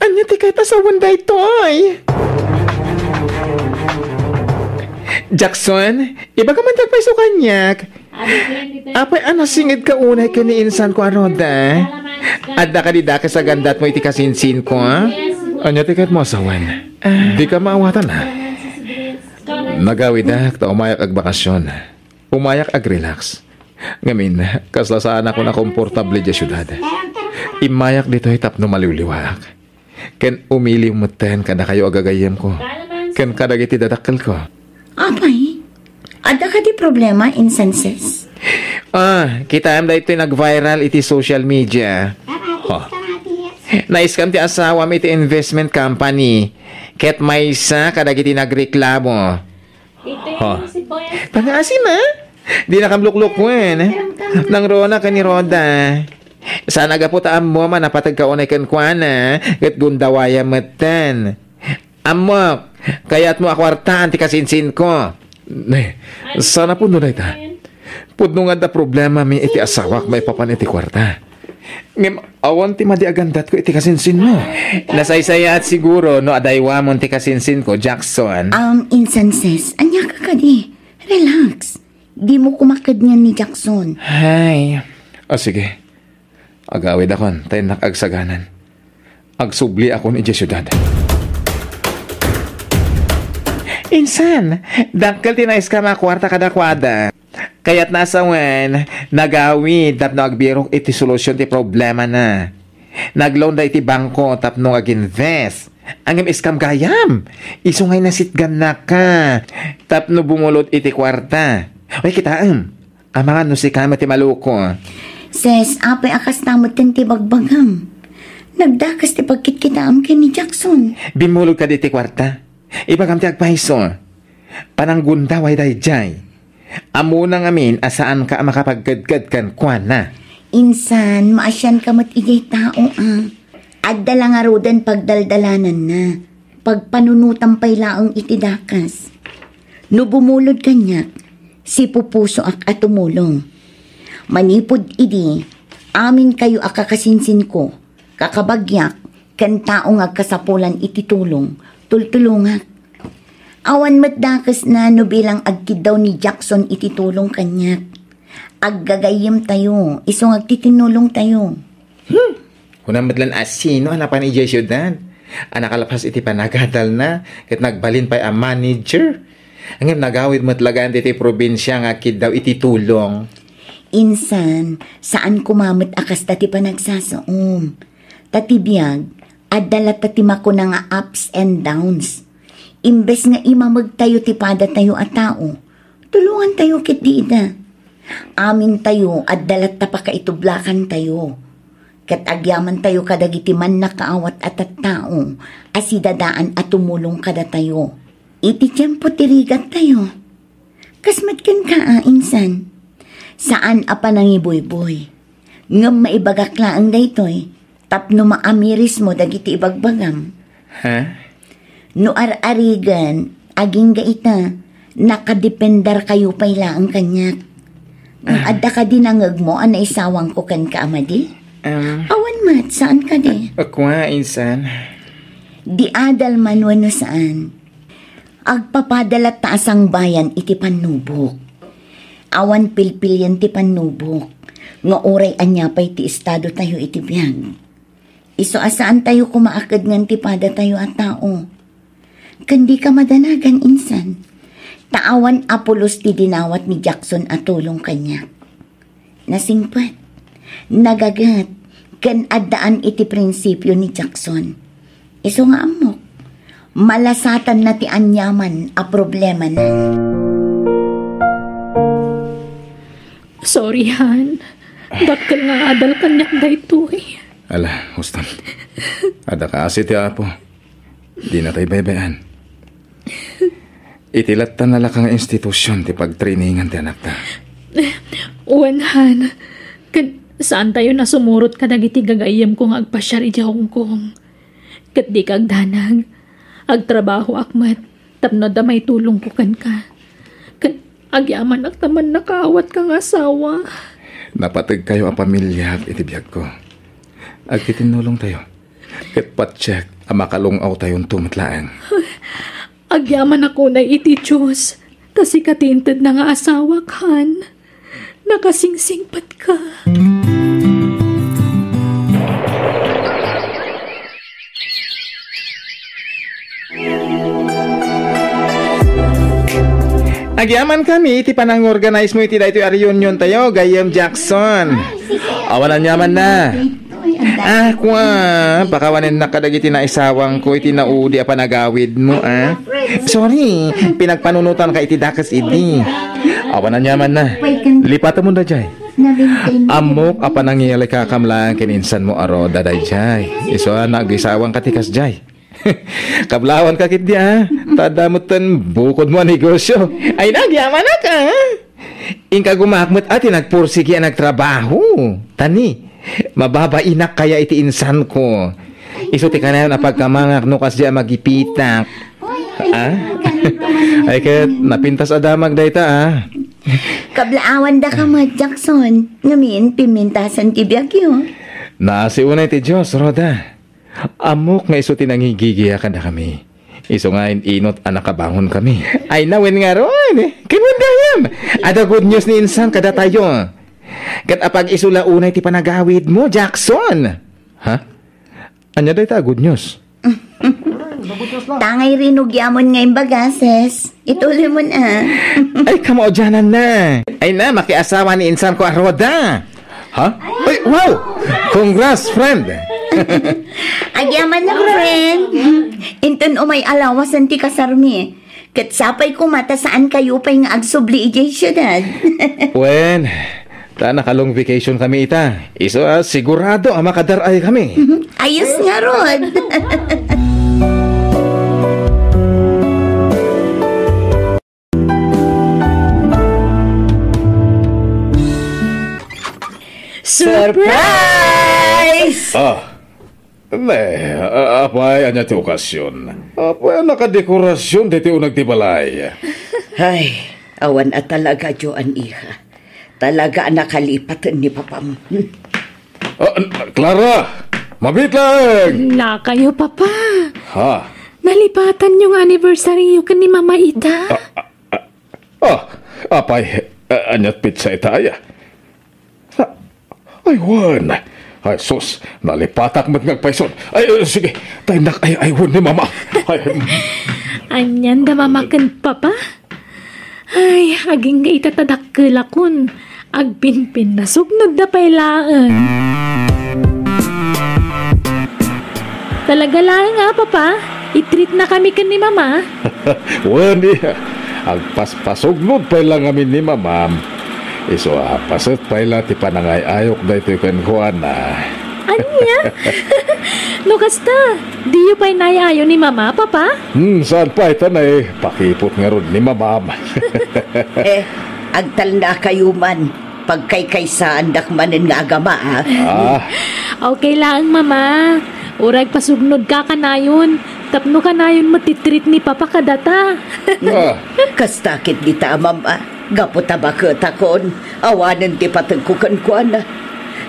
Ania ti kayat a sawen daytoy? Jackson, ibagam man ti agpayso kaniak. Apay a nasingedka unay ken ni insanko a Rhoda? Adda kadi dakes a gandatmo iti kasinsinko, a? Ania ti kayatmo a sawen? Dika maawatan, a? Nagawidak ta umayak agbakasyon. Umayak agrelax. Ngamin, kasla saanakon a komportable idiay siudad. Immayak ditoy tapno maliwliwaak. Ken umiliw metten kadakayo a gagayyemko. Ken kadagiti dadakkelko. Apay, adda kadi problema, Insan Ses? Ah, kitaem daytoy nag-viral iti social media. Oh. Naiskam ti asawam iti investment company. Ket maysa kadagiti nagreklamo. Ha? Pangaasim, a? Dinakam luklukuen. Nangruna ken ni Rhoda. Saan a gapu ta ammo a napateg ka unay kenkuana, ket gundawayam metten. Ammok, kayatmo a kuartaan ti kasinsinko. Ne, saan a pudno dayta. Pudno nga adda problemami iti asawak maipapan iti kuarta. Ngem awan ti madi a gandatko iti kasinsinmo. Nasaysayaat siguro no adaywamon ti kasinsinko, Jackson. Um, Insan Ses, ania ka kadi? Relax. Dimo kumaked nian ni Jackson. Hay. O, sige. Agawidakon, ta innak agsaganan. Agsubliakon idiay siudad. Insan, dakkel ti naiskam a kuarta kadakuada. Kayatna a sawen, nagawid tapno agbirok iti solusion ti problemana. Nag-loan da iti bangko tapno ag-invest. Ngem iskam gayam. Isu ngay nasitgannaka tapno bumulod iti kuarta. Uy, kitaem. Amangan no sika met ti maluko. Ses, apay a kasta metten ti bagbagam? Nagdakes ti pagkitkitaem ken ni Jackson. Bimmulod kadi iti kuarta. Ibagam ti agpayso. Pananggundaway daydiay. Ammona ngamin a saanka a makapagkedked kenkuana. Insan, maasianka met idiay tao, a. Adda la ngaruden pagdaldalananna. Pagpanunotam pay laeng iti dakes. No bumulod kaniak, sipupusoak a tumulong. Manipud idi, aminkayo a kakasinsinko, kakabagiak, ken tao nga agkasapulan iti tulong, tultulongak. Awan met dakesna no bilang agkiddaw ni Jackson iti tulong kaniak. Aggagayyemtayo, isu nga agtitinnulongtayo. Hmm. Kunam met laeng a sino a napan idiay siudad a nakalpas iti panagadalna ket nagbalin pay a manager. Ngem nagawid met laeng ditoy probinsia nga agkiddaw iti tulong. Insan, saan koma met a kasta ti panagsasaom. Ta ti biag, adda latta ti makuna nga ups and downs. Imbes nga imamegtayo ti padatayo a tao, tulongantayo ketdi ida. Amintayo adda latta pakaitublakantayo. Ket agyamantayo kadagiti mannakaawat a tattao a sidadaan a tumulong kadatayo. Iti tiempo ti rigattayo. Kas met kenka a, insan. Saan a panangibuyboy. Ngem maibagak laeng daytoy. Tapno maamirismo dagiti ibagbagam. Ha? No ar-arigan, agingga ita, nakadependarkayo pay laeng kaniak. Ngem adda kadi nangngegmo a naisawangko kenka a madi? Em. Awan met, saan kadi? Kua, insan. Di adal man wenno saan. Agpapada latta a sangbayan iti pannubok. Awan pilpilien ti pannubok, nga uray ania pay ti estadotayo iti biag. Isu a saantayo koma a kedngen ti padatayo a tao. Ken dika madanagan, insan. Ta awan a pulos ti dinawat ni Jackson a tulong kaniak. Nasingpet, nagaget, ken addaan iti prinsipio ni Jackson. Isu nga ammok, malasatanna ti aniaman a problemana. Sorry, Han. Dakkel nga adal kaniak daytoy. Ala, Houston. Adda kaasi ti Apo. Dina tay baybay-an. Iti latta nalaka nga institusion ti pagtrainingan ti anakta. Wen, Han. Ket saantayo nasumurot kadagiti gagayyemko nga agpasiar idiay Hong Kong. Ket dika agdanag. Agtrabahoak met tapno adda maitulongko kenka. Ket agyamanak ta mannakaawatka nga asawa. Napategkayo a pamiliak iti biagko. Agtitinnulongtayo. Ket patiek a makalung-awtayonto met laeng. Agyamanak unay iti Dios, ta sika ti intedna nga asawak, Han. Nakasingsingpetka. Agyamankami iti panangorganize mo iti daytoy a reunion tayo, Gayyem Jackson. Awan aniamanna. Ah, kua, pakawanennak kadagiti naisawangko iti naudi a panagawidmo, ah. Sorry, pinagpanunotanka iti dakes idi. Awan aniamanna. Lipatemon daydiay. Ammok a panangiyalikakam laeng ken insanmo a Roda daydiay. Isu a nagisawangka ti kasdiay. Kablawanka ketdi, ah. Ta adda metten bukodmo a negosio. Ay, nagyamanak, ah. Inka gumaak met a ti nagpursigi a nagtrabaho. Tani, mababainak kaya iti insanko. Isu ti kanayon a pagkamangak no kasdiay a magipitak. Ah? Ay ket, napintas a damag dayta, ah. Kablaawandaka met, Jackson. Ngamin, pimmintasan ti biagyo. Naasi unay ti Dios, Roda. Ammok nga isu ti nangigigia kadakami. Isu nga in-inut a nakabangonkami. Ay, nawen ngarud. Ken wen gayam. Adda good news ni insan kadatayo. Ket apag-isu la unay ti panagawidmo, Jackson. Ha? Ania dayta a good news? Tangay rinugyaman nga imbagases. Ituloy mo na. Ay, kamaudianan na. Ay na, makiasawa ni insan ko a Roda. Ha? Ay, wow! Congrats, friend! Agyaman na, friend. Inton umay alawasan ti kasarmi. Ket sapay koma ta saan kayo pay nga agsubli idiay siudad. Wen, ta naka-long vacation kami ita. Isu a sigurado a makadar-ay kami. Ayos ngarud. Surprise! Ah, ne, a-, apay, ania ti okasion? Apay, a nakadekorasion daytoy uneg ti balay. Ay, awan a talaga, Joan, iha. Talaga a nakalipaten ni papam. Ah, Clara! Mabiit laeng! Nakayo, Papa. Ha? Nalipatanyo nga anniversaryo ken ni Mama ita? Ah, ah, ah, ah, apay, ah, aniat petsa ita aya? Ah, ay, wen. Ay, sus, nalipatak met nga agpayson. Ay, eh, sige, ta innak ay-aywen ni Mama. Ay, Anian da Mama ken Papa? Ay, agingga ita ta dakkelakon. Agpinpinnasuknod da pay laeng. Talaga laeng a, Papa? I-treat na kami ken ni Mama? Wen, iya. Agpaspasugnod pay la ngamin ni Mamam. Isu a paset pay la ti panangay-ayok daytoy kenkuana. Ania? No kasta, diyo pay naayayo ni Mama, Papa? Hmm, saan pay ta naipakipot ngarud ni Mamam. Eh, agtalna kayo man. Pagkaykaysaandak manen nga agama, a. Ah. Okay laeng, Mama. Uray agpasugnodka kanayon, tapno kanayon met ti treat ni Papa kadata. Ah. Kasta ket dita, Mama. Gapu ta baketakon, awanen ti pategko kenkuana.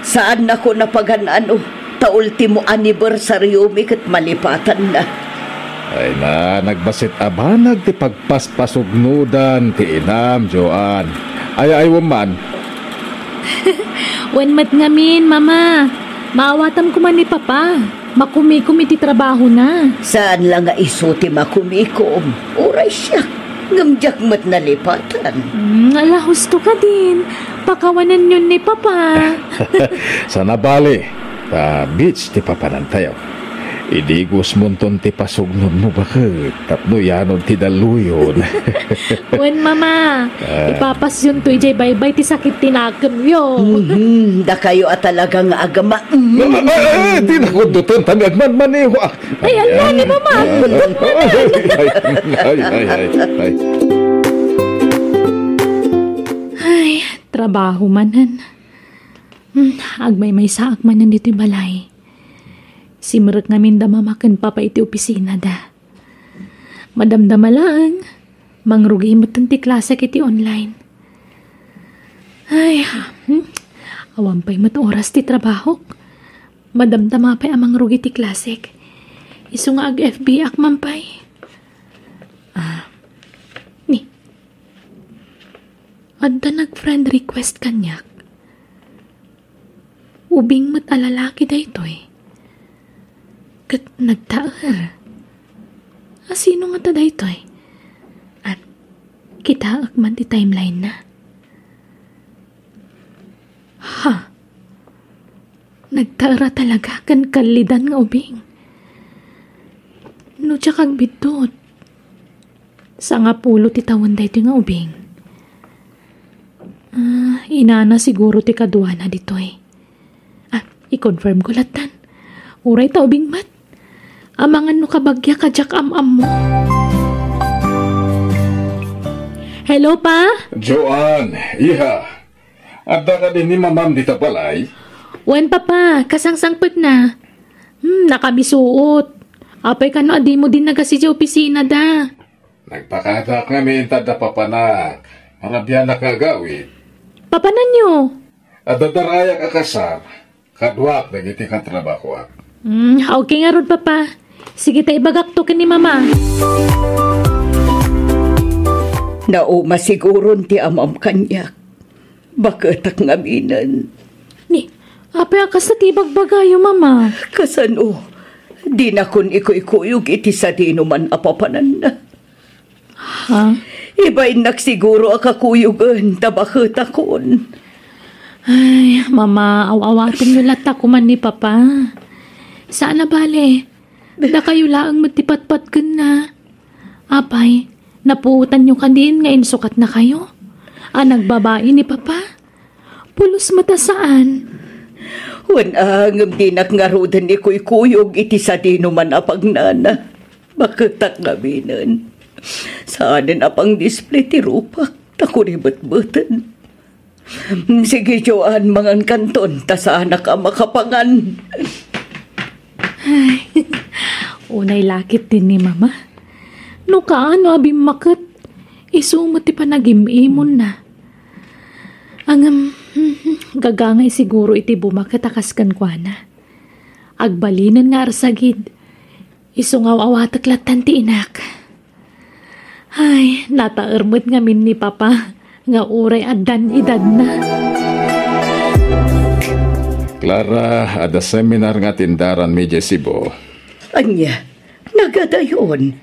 Saannakon a pagan-ano, ta ultimo anibersariomi ket malipatanna. Ay na, nagbassit a banag ti pagpaspasugnodan ti inam, Joan. Ay, ay, man. Wen met ngamin, Mama. Maawatam koma ni Papa. Makumikom iti trabahona. Saan la nga isu ti makumikom. Uray siak, ngem diak met nalipatan. Hmm, ala, husto kadin. Pakawanenyon ni Papa. Saan a bale, ta beach ti papanantayo. Idigosmonton ti pasugnodmo baket tapno yanon ti dalluyon. Wen, Mama, ah, ipapasyonto idiay baybay ti sakit ti nakemyo. Mhm, dakayo a talaga nga agama. Mhm. Ay, ay, ay, ay, ti nakuddoten, tami agmanmaneho, ah. Ay, ala ni Mama, agkudot man. Ay, ay, ay, ay, ay. Ay, trabaho manen. Hmm, agmaymaysaak manen ditoy balay. Simrek ngamin da Mama ken Papa iti opisinada. Madamdama laeng, mangrugi metten ti klasek iti online. Ay, hmm, awan pay met oras ti trabahok. Madamdama pay a mangrugi ti klasek. Isu nga ag-F B ak man pay. Ah, ni, adda nag-friend request kaniak. Ubing met a lalaki daytoy. Ket nagtaer. A, sino ngata daytoy? At kitaek man ti timeline na. Ha? Nagtaer a talaga ken kallidan nga ubing. No diak agbiddut, sangapulo ti tawen daytoy nga ubing. Ah, inana siguro ti kaduana ditoy. Ah, i-confirm ko lattan. Uray ta ubing met. Amangan no kabagia ka diak am-ammo. Hello, Pa? Joan, iha. Adda kadi ni Mamam dita balay? Wen, Papa, kasangsangpetna. Hmm, nakabisuot. Apay kano a dimo dinnagas idiay opisinada? Nagpakadaak ngamin ta adda papanak. Marabianak nga agawid. Papananyo? Adda darayak a kasar. Kaduak dagiti katrabahoak. Hmm, okay ngarud, Papa. Sige ta ibagakto ken ni Mama. Nauma siguron ti amam kaniak. Baketak ngaminen. Ni, apay a kasta ti ibagbagayo, Mama? Kasano? Dinakon ikuykuyog iti sadinoman a papananna. Ha? Ibainnak siguro a kakuyogen ta baketakon. Ay, Mama, aw-awatenyo latta koma ni Papa. Saan a bale, dakayo laeng met ti patpatgenna. Apay, napuotanyo kadin nga insukatnakayo a nagbabai ni Papa? Pulos met a saan. Wen a, ngem dinak ngaruden ikuykuyog iti sadinoman a pagnana. Baketak ngaminen. Saanen a pang-display ti rupak, ta kuribetbeten. Sige, Joan, mangankanton, ta saanak a makapangan. Ay, unay lakit din ni Mama. No kaano a bimmaket, isu met ti panagim-imonna. Ngem, gagangay siguro iti bumaket a kas kenkuana. Agbalinen nga arsagid, isu nga aw-awatek lattan ti inak. Ay, nataer met ngamin ni Papa nga uray addan edadna. Clara, adda seminar nga atendaranmi idiay Cebu. Ania, nagadayon?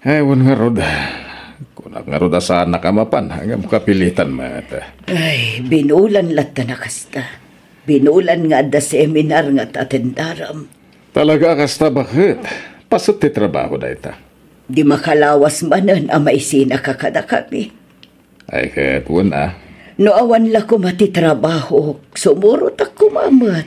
Ay, wen ngarud. Kunak ngarud a saanak a mapan, ngem kapilitan met. Ay, binulan latta na kasta. Binulan nga adda seminar nga atendaram. Talaga a kasta, baket? Paset ti trabaho dayta. Di makalawas manen a maisinaka kadakami. Ay, ket wen a. No awan la koma ti trabaho, sumurotak koma met.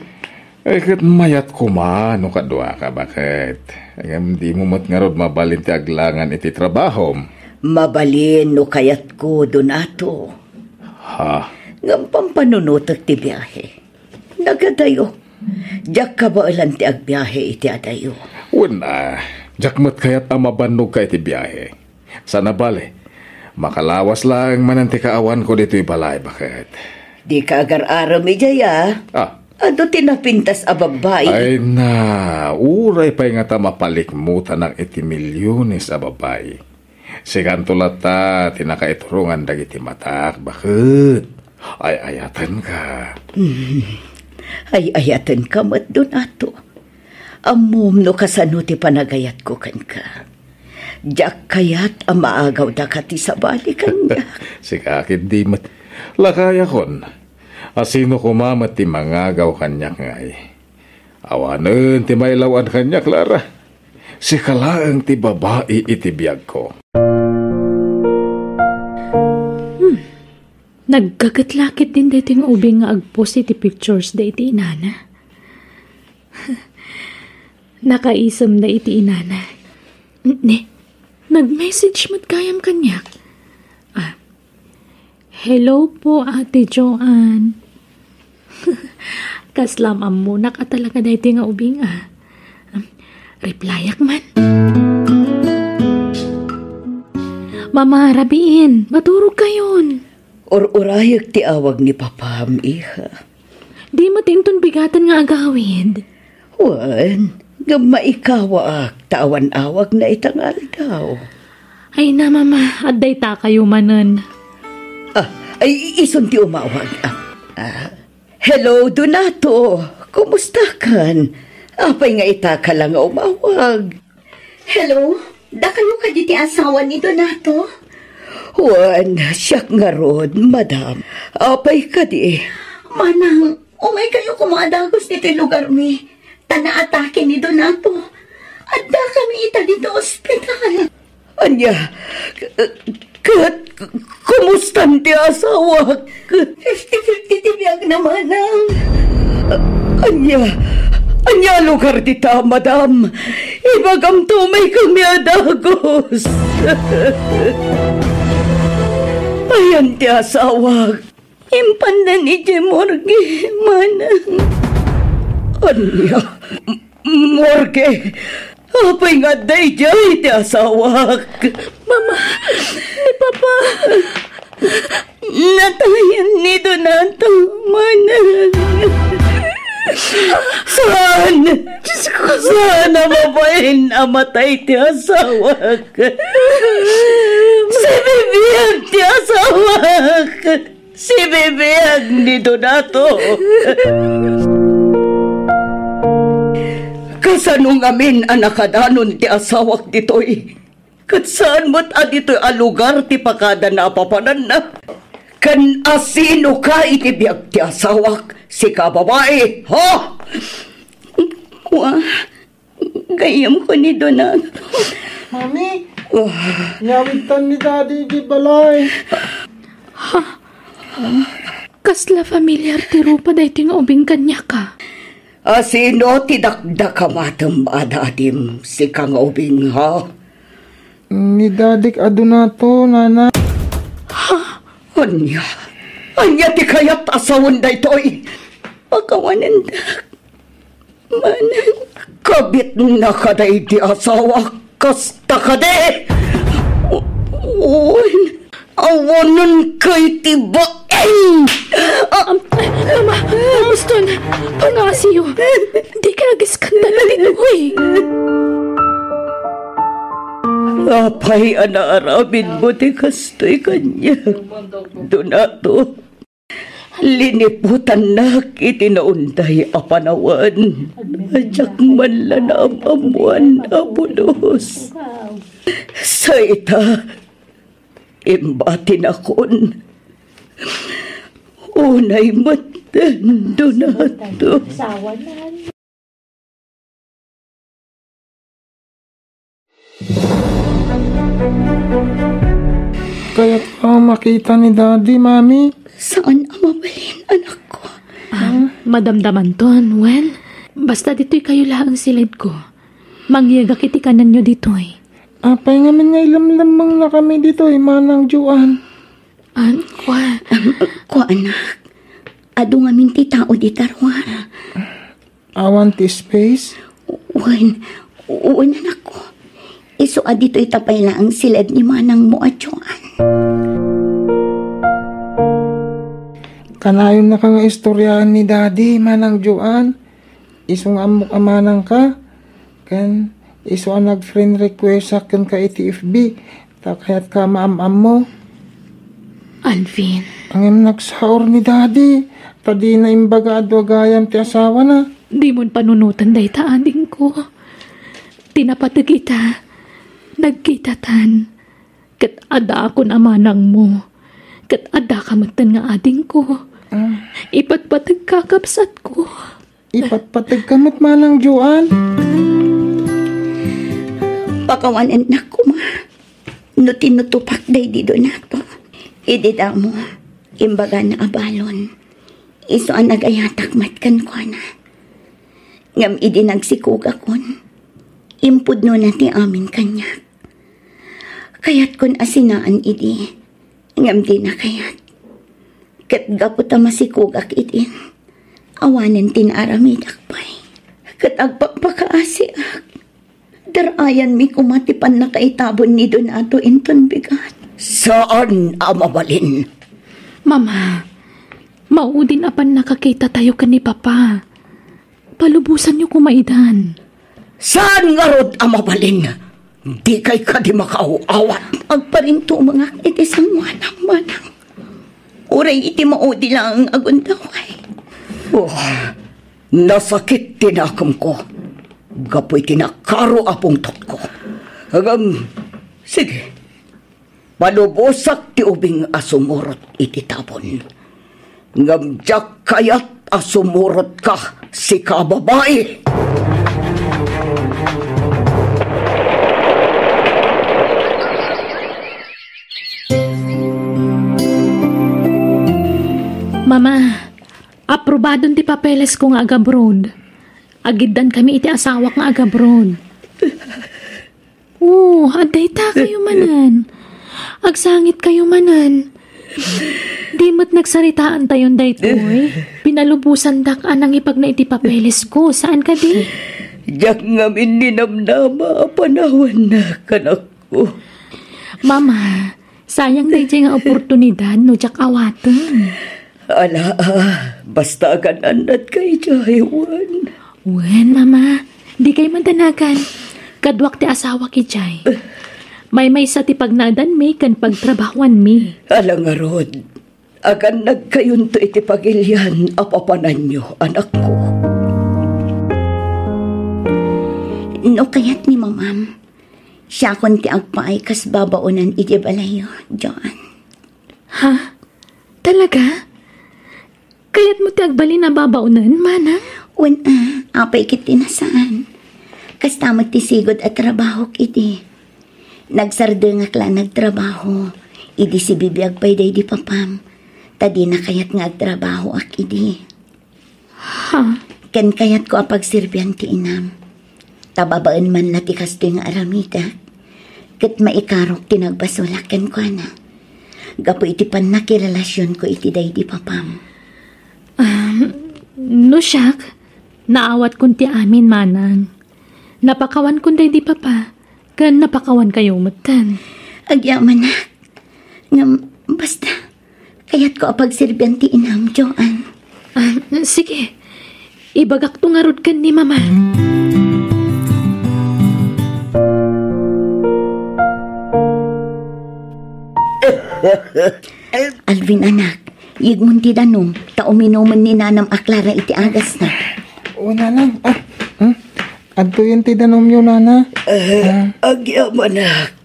Ay, ket mayat koma no kaduaka, baket? Ngem dimo met ngarud mabalin ti aglangan iti trabahom. Mabalin no kayatko, Donato. Ha? Ngem pampanunotek ti biahe. Nagadayo. Diak kabaelan ti agbiahe iti adayo. Wen a, diak met kayat a mabannogka iti biahe. Saan a bale, makalawas laeng manen ti kaawanko ditoy balay, baket. Dika agar-arem idiay a. Ah. Adu ti napintas a babbai. Ay na, uray pay ngata mapalikmutanak iti milyones a babbai. Sikanto latta ti nakaiturongan dagiti matak, baket. Ay-ayatenka. Hmm. Ay-ayatenka met, Donato. Ammom no kasano ti panagayatko kenka. Diak kayat a maagawdaka ti sabali kaniak. Sika ketdi met. Lakayakon. A sino koma met ti mangagaw kaniak ngay? Awanen ti mailaw-an kaniak, Clara. Sika laeng ti babai iti biagko. Hmm. Naggaget la ketdin daytoy nga ubing nga agpost iti pictures da iti inana. Nakaisemda iti inana. Ne, nag-message met gayam kaniak. Ah, "Hello po, Ate Joanne." Kasla ammonak a talaga daytoy nga ubing a. Replyak man. Mama, rabiin, maturogkayon. Ur-urayek ti awag ni Papam, iha. Di met inton bigaten nga agawid. Wen, ngem maikawaak ta awan awagna ita nga aldaw. Ay na, Mama, adda itakayo manen. Ah, ay, isun ti umawag. Ah, ah, hello, Donato. Kumustakan? Apay nga itaka la nga umawag? Hello? Dakayo kadi ti asawa ni Donato? Wen, siak ngarud, madam. Apay kadi? Manang, umaykayo koma a dagus ditoy lugarmi. Ta naatake ni Donato. Addakami ita ditoy ospital. Ania, ket, kumustan ti asawak? Fifty fifty ti biagna, manang. Ania, ania lugar dita, madam? Ibagamto, umaykami a dagus. Ayan ti asawak. Impandan idiay morgue, manang. Ania? M-, morgue? Apay nga adda idiay ti asawak? Mama, ni Papa. Natayan ni Donato, manang. Saan? Diyos ko. Saan a mabain a matay ti asawak? Sibibiag ti asawak. Sibibiag ni Donato. Kasano ngamin a nakadanon ti asawak ditoy? Ket saan met a ditoy a lugar ti pakadana a papananna? Ken asinoka iti biag ti asawak? Sika babai, ha? Wa, gayyemko ni Donato. Mami, ah, inyawidtan ni Daddy iti balay. Ha? Kasla familiar ti rupa daytoy nga ubing kaniak a? Asino ti dakdakamatem a dadim, sika nga ubing, ha? Ni Dadik a Donato, nana. Ha? Ania? Ania ti kayat a sawen daytoy? Pakawanendak. Manang. Kabitna kadi ti asawak, kasta kadi? Wen, awanen kay ti baeng. Ah, Am-, Ama, Ama Stone, pangasiyo. Dika agiskandala ditoy. Apay a naaramidmo ti kastoy kaniak, Donato? Liniputannak iti naunday a panawen. Diak man la naam-ammoan a pulos. Sa ita, imbatinakon. Unay met, Donato. Kayat a makita ni Daddy, Mami. Saan a mabalin, anakko? Ah, madamdamanton, wen. Basta ditoy kayo laeng silidko. Mangyegak iti kanenyo ditoy. Apay ngamin nga ilemlemmengna kami ditoy, Manang Joan? An, kua. Am, kua, anak. Adu ngamin ti tao dita ruar. Awan ti space? Wen, wen, anakko. Isu a ditoy ta pay laeng siled ni manangmo a Joan. Kanayonnaka nga istoryaen ni Daddy, Manang Joan. Isu nga ammok a manangka, ken isu a nag-friend requestak kenka iti F B, ta kayatka a maam-ammo. Alvin. Ngem nagsaor ni Daddy, ta dina imbaga a adu a gayam ti asawana. Dimon panunoten dayta, adingko. Ti napateg ita, nagkitatan. Ket adakon a manangmo. Ket adaka metten nga adingko. Ah. Ipatpategka, kabsatko. Ipatpategka met, Manang Joan. Pakawanennak koma no tinutupak daydi Donato. Idi damo, imbagana a balon. Isu a nagayatak met kenkuana. Ngem idi nagsikogakon, impudnona ti amin kaniak. Kayatkon a sinaan idi, ngem dina kayat. Ket gapu ta masikogak idin, awanen ti naaramidak pay. Ket agpakpakaasiak. Dar-ayanmi koma ti pannakaitabon ni Donato inton bigat. Saan a mabalin. Mama, maudin a pannakakitatayo ken ni Papa. Palubosanyo koma idan. Saan ngarud a mabalin? Dikay kadi makaaw-awat. Agparintumengak iti sangoanam, manang. Uray iti maudi laeng a gundaway. Oh, nasakit ti nakemko gapu iti nakaro a pungtotko. Ngem, sige, palubosak ti ubing a sumurot iti tabon. Ngem diak kayat a sumurotka, sika a babai! Mama, aprobadon ti papelesko nga agabroad. Agiddankami iti asawak nga agabroad. Oh, adda ita kayo manen. Agsangit kayo manen. Di met nagsaritaan tayon daytoy. Pinalubosandak a nangipagna iti papelesko. Saan kadi? Diak ngamin ninamnama a panawannak, anakko. Mama, sayang daydiay nga oportunidad no diak awaten. Ala, ah, basta agan-annatka idiay, wen. Wen, Mama. Dikay madanagan. Kaduak ti asawak idiay. Maymaysa ti pagnaedanmi ken pagtrabahoanmi. Ala ngarud, agannadkayonto iti pagilian a papananyo, anakko. No kayat ni Mamam, siakon ti agpaay kas babaonan idiay balayyo, Joan. Ha? Talaga? Kayatmo ti agbalin a babaonen, manang? Wen a, apay ket ti nasaan. Kasta met ti sigud a trabahok idi. Nagsardengak la nagtrabaho. Idi sibibiag pay daydi papam. Ta dina kayat nga agtrabahoak idi. Ha? Ken kayatko a pagserbian ti inam. Ta babaen man la ti kastoy nga aramidek, ket maikarok ti nagbasolak kenkuana gapu iti pannakirelasionko iti daydi papam. Um, no siak, naawatkon ti amin, manang. Napakawankon daydi papa, ken napakawankayo metten. Agyamanak. Ngem, basta, kayatko a pagserbian ti inam, Joan. Ah, sige. Ibagakto ngarud ken ni Mama. Alvin, anak, yegmon ti danum, ta uminumen ni nanam a Clara iti agasna. O, nanang, ah, hmm? Adtoyen ti danumyo, nana. Eh, ah. Agyamanak.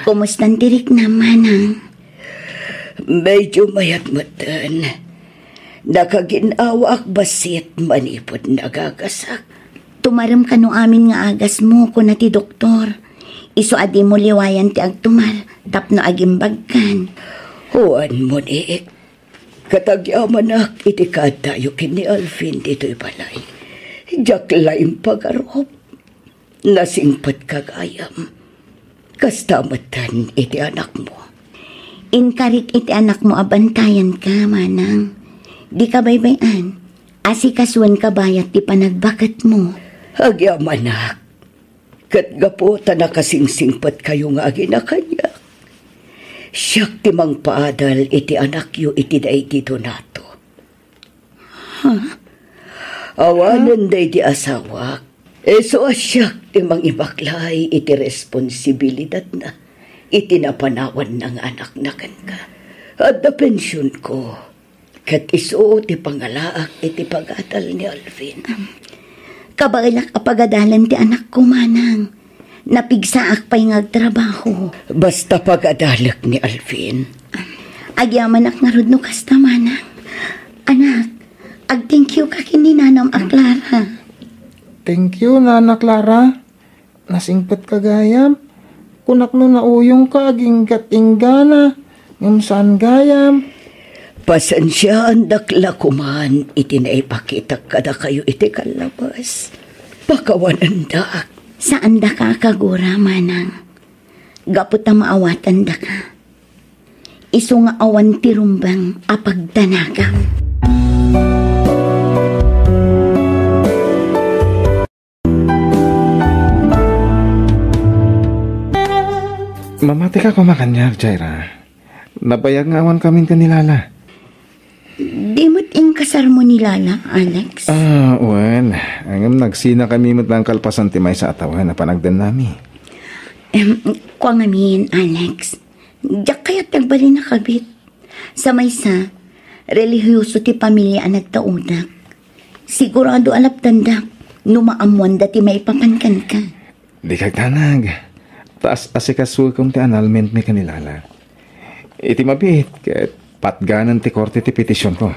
Kumustan ti riknam, manang? Medyo mayat metten. Nakagin-awaak bassit manipud nagagasak. Tumarem kano amin nga agasmo, kuna ti doktor. Isu a dimo liwayan ti agtumar tapno agimbagkan. Wen, Monique. Ket agyamanak iti kaaddayo ken ni Alvin ditoy balay. Diak la impagarup. Nasingpet gagayam. Kasta metten iti anakmo. Inkarik iti anakmo a bantayanka, manang. Dika baybay-an. Asikasuenka bayat ti panagbaketmo. Agyamanak, ket gapu ta nakasingsingpetkayo nga agina kaniak, siak ti mangpaadal iti anakyo iti daydi Donato. Ha? Awanen daydi asawak, isu a siak ti mangibaklay iti responsibilidatna iti napanawanna nga anakna kenka. Adda pensionko, ket isu ti pangalaak iti pagadal ni Alvin. Kabaelak a pagadalen ti anakko, manang. Napigsaak pay nga agtrabaho. Basta pagadalek ni Alvin. Agyamanak ngarud no kasta, manang. Anak, ag-thank you ka ken ni nanam a Clara. Thank you, Nana Clara. Nasingpetka gayam. Kunak no nauyongka aginggat inggana, ngem saan gayam. Pasensiaandak la koman iti naipakitak kadakayo iti kallabas. Pakawanendak. Saandaka a kagura, manang. Gapu ta maawatandaka. Isu nga awan ti rumbeng a pagdanagam. Mamatika koma kaniak, Jaira. Nabayag nga awan kamin ken ni Lala. Di met inkasarmo ni Lala, Alex? Ah, wen. Ngem nagsina kami met lang kalpasan ti maysa a tawen a panagdennami. Em, kua ngamin, Alex. Diak kayat nagbalin a kabit. Sa maysa, relihiyoso ti pamilia a nagtaudak. Sigurado a lapdandak no maammoanda ti maipapan kenka. Dika agdanag. Ta as-asikasukom ti annulment mi ken ni Lala. Iti mabiit, ket patganen ti korte ti petitionko.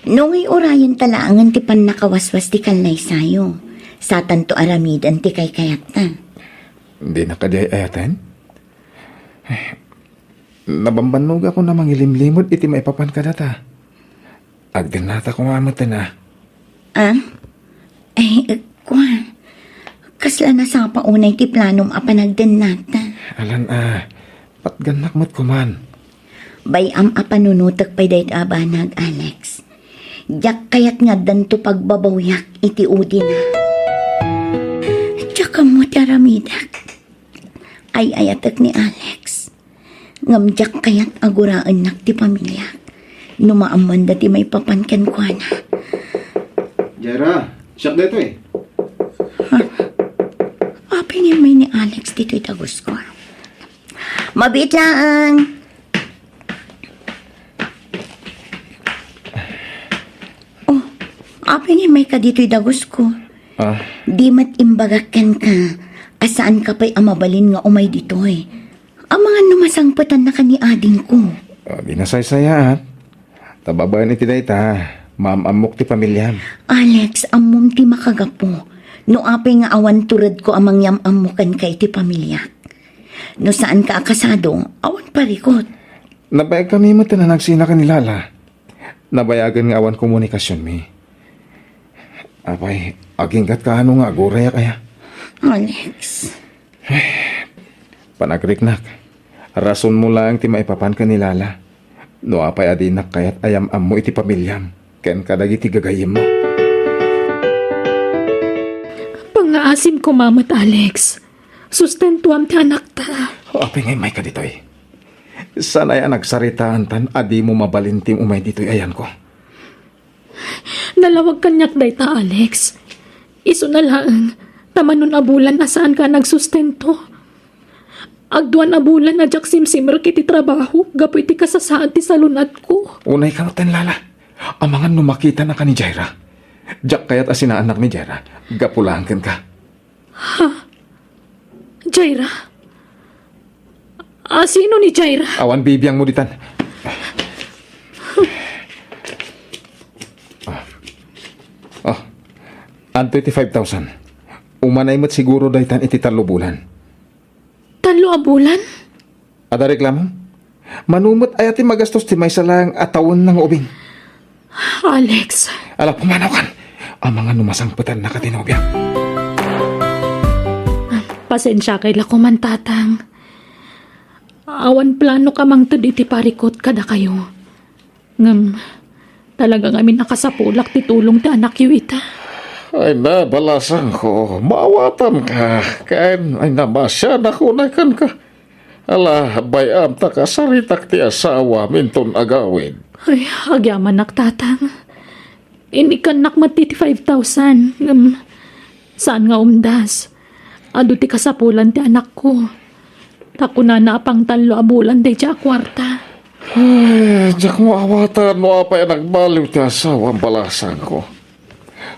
No ngay urayenta laengen ti pannakawaswas ti kallaysayo, satanto aramiden ti kaykayatta. Dinak kadi ay-ayaten? Nabambannogakon a mangilimlimud iti maipapan kadata. Agdennata koma metten a. Ah? Ay, kua. Kasla nasapa unay ti planom a panagdennata? Alan a, patgannak met koman. Bay-am a panunotek pay dayta a banag, Alex. Diak kayat nga addanto pagbabawyak iti udina. Diak ammo ti aramidek. Ay-ayatek ni Alex. Ngem diak kayat a guraennak ti pamiliak no maammoanda ti maipapan kenkuana. Jaira, siak daytoy. Ha? Apay nga immay ni Alex ditoy dagusko? Mabiit laeng. Oh, apay nga immayka ditoy dagusko? Ah. Di met imbagak kenka a saanka pay a mabalin nga umay ditoy. Amangan no masangpetannaka ni adingko. Ah, di nasaysayaat. Ta babaen iti dayta, maam-ammok ti pamiliam. Alex, ammom ti makagapu. No apay nga awan turedko a mangyam-ammo kenka iti pamiliak. No saanka a kasado, awan parikut. Nabayagkami met a nagsinaka ni Lala. Nabayagen nga awan komunikasionmi. Apay, aginggatka no nga agurayak aya? Alex. Panagriknak, rasonmo laeng ti maipapan ken ni Lala. No apay a dinak kayat a yam-ammo iti pamiliam ken kadagiti gagayyemmo. Pangngaasim koma met, Alex. Sustentuam ti anakta. Apay nga immayka ditoy? Saan aya a nagsaritaantan a dimo mabalin ti umay ditoy ayanko? Nalawag kaniak dayta, Alex. Isuna laeng, ta mano a bulan a saanka a nagsustento. Agduan a bulan a diak simsimrek iti trabaho gapu iti kasasaad ti salun-atko. Unayka metten, Lala. Amangan no makitanaka ni Jaira. Diak kayat a sinaannak ni Jaira gapu laeng kenka. Ha? Jaira? A, sino ni Jaira? Awan bibiangmo ditan. Ah. Ah. Adtoy ti five thousand. Umanay met siguro daytan iti tallo bulan. Tallo a bulan? Adda reklamo? Mano met aya ti magastos ti maysa laeng a tawenna nga ubing? Alex. Ala, pumanaw kan. Amangan no masangpetannaka ti nobiam. Pasensiakay la koman, Tatang. Awan planok a mangted iti parikut kadakayo. Ngem, talaga ngamin a kasapulak ti tulong ti anakyo ita. Ay na, balasangko, maawatanka. Ken, ay na, masianak unay kenka. Ala, bay-am ta kasaritak ti asawam inton agawid. Ay, agyamanak, Tatang. Inikkannak met ti five thousand, ngem saan nga umdas. Adu ti kasapulan ti anakko. Ta kunana a pangtallo a bulan daydiay a kuarta. Ay, diak maawatan no apay a nagbaliw ti asawam, balasangko.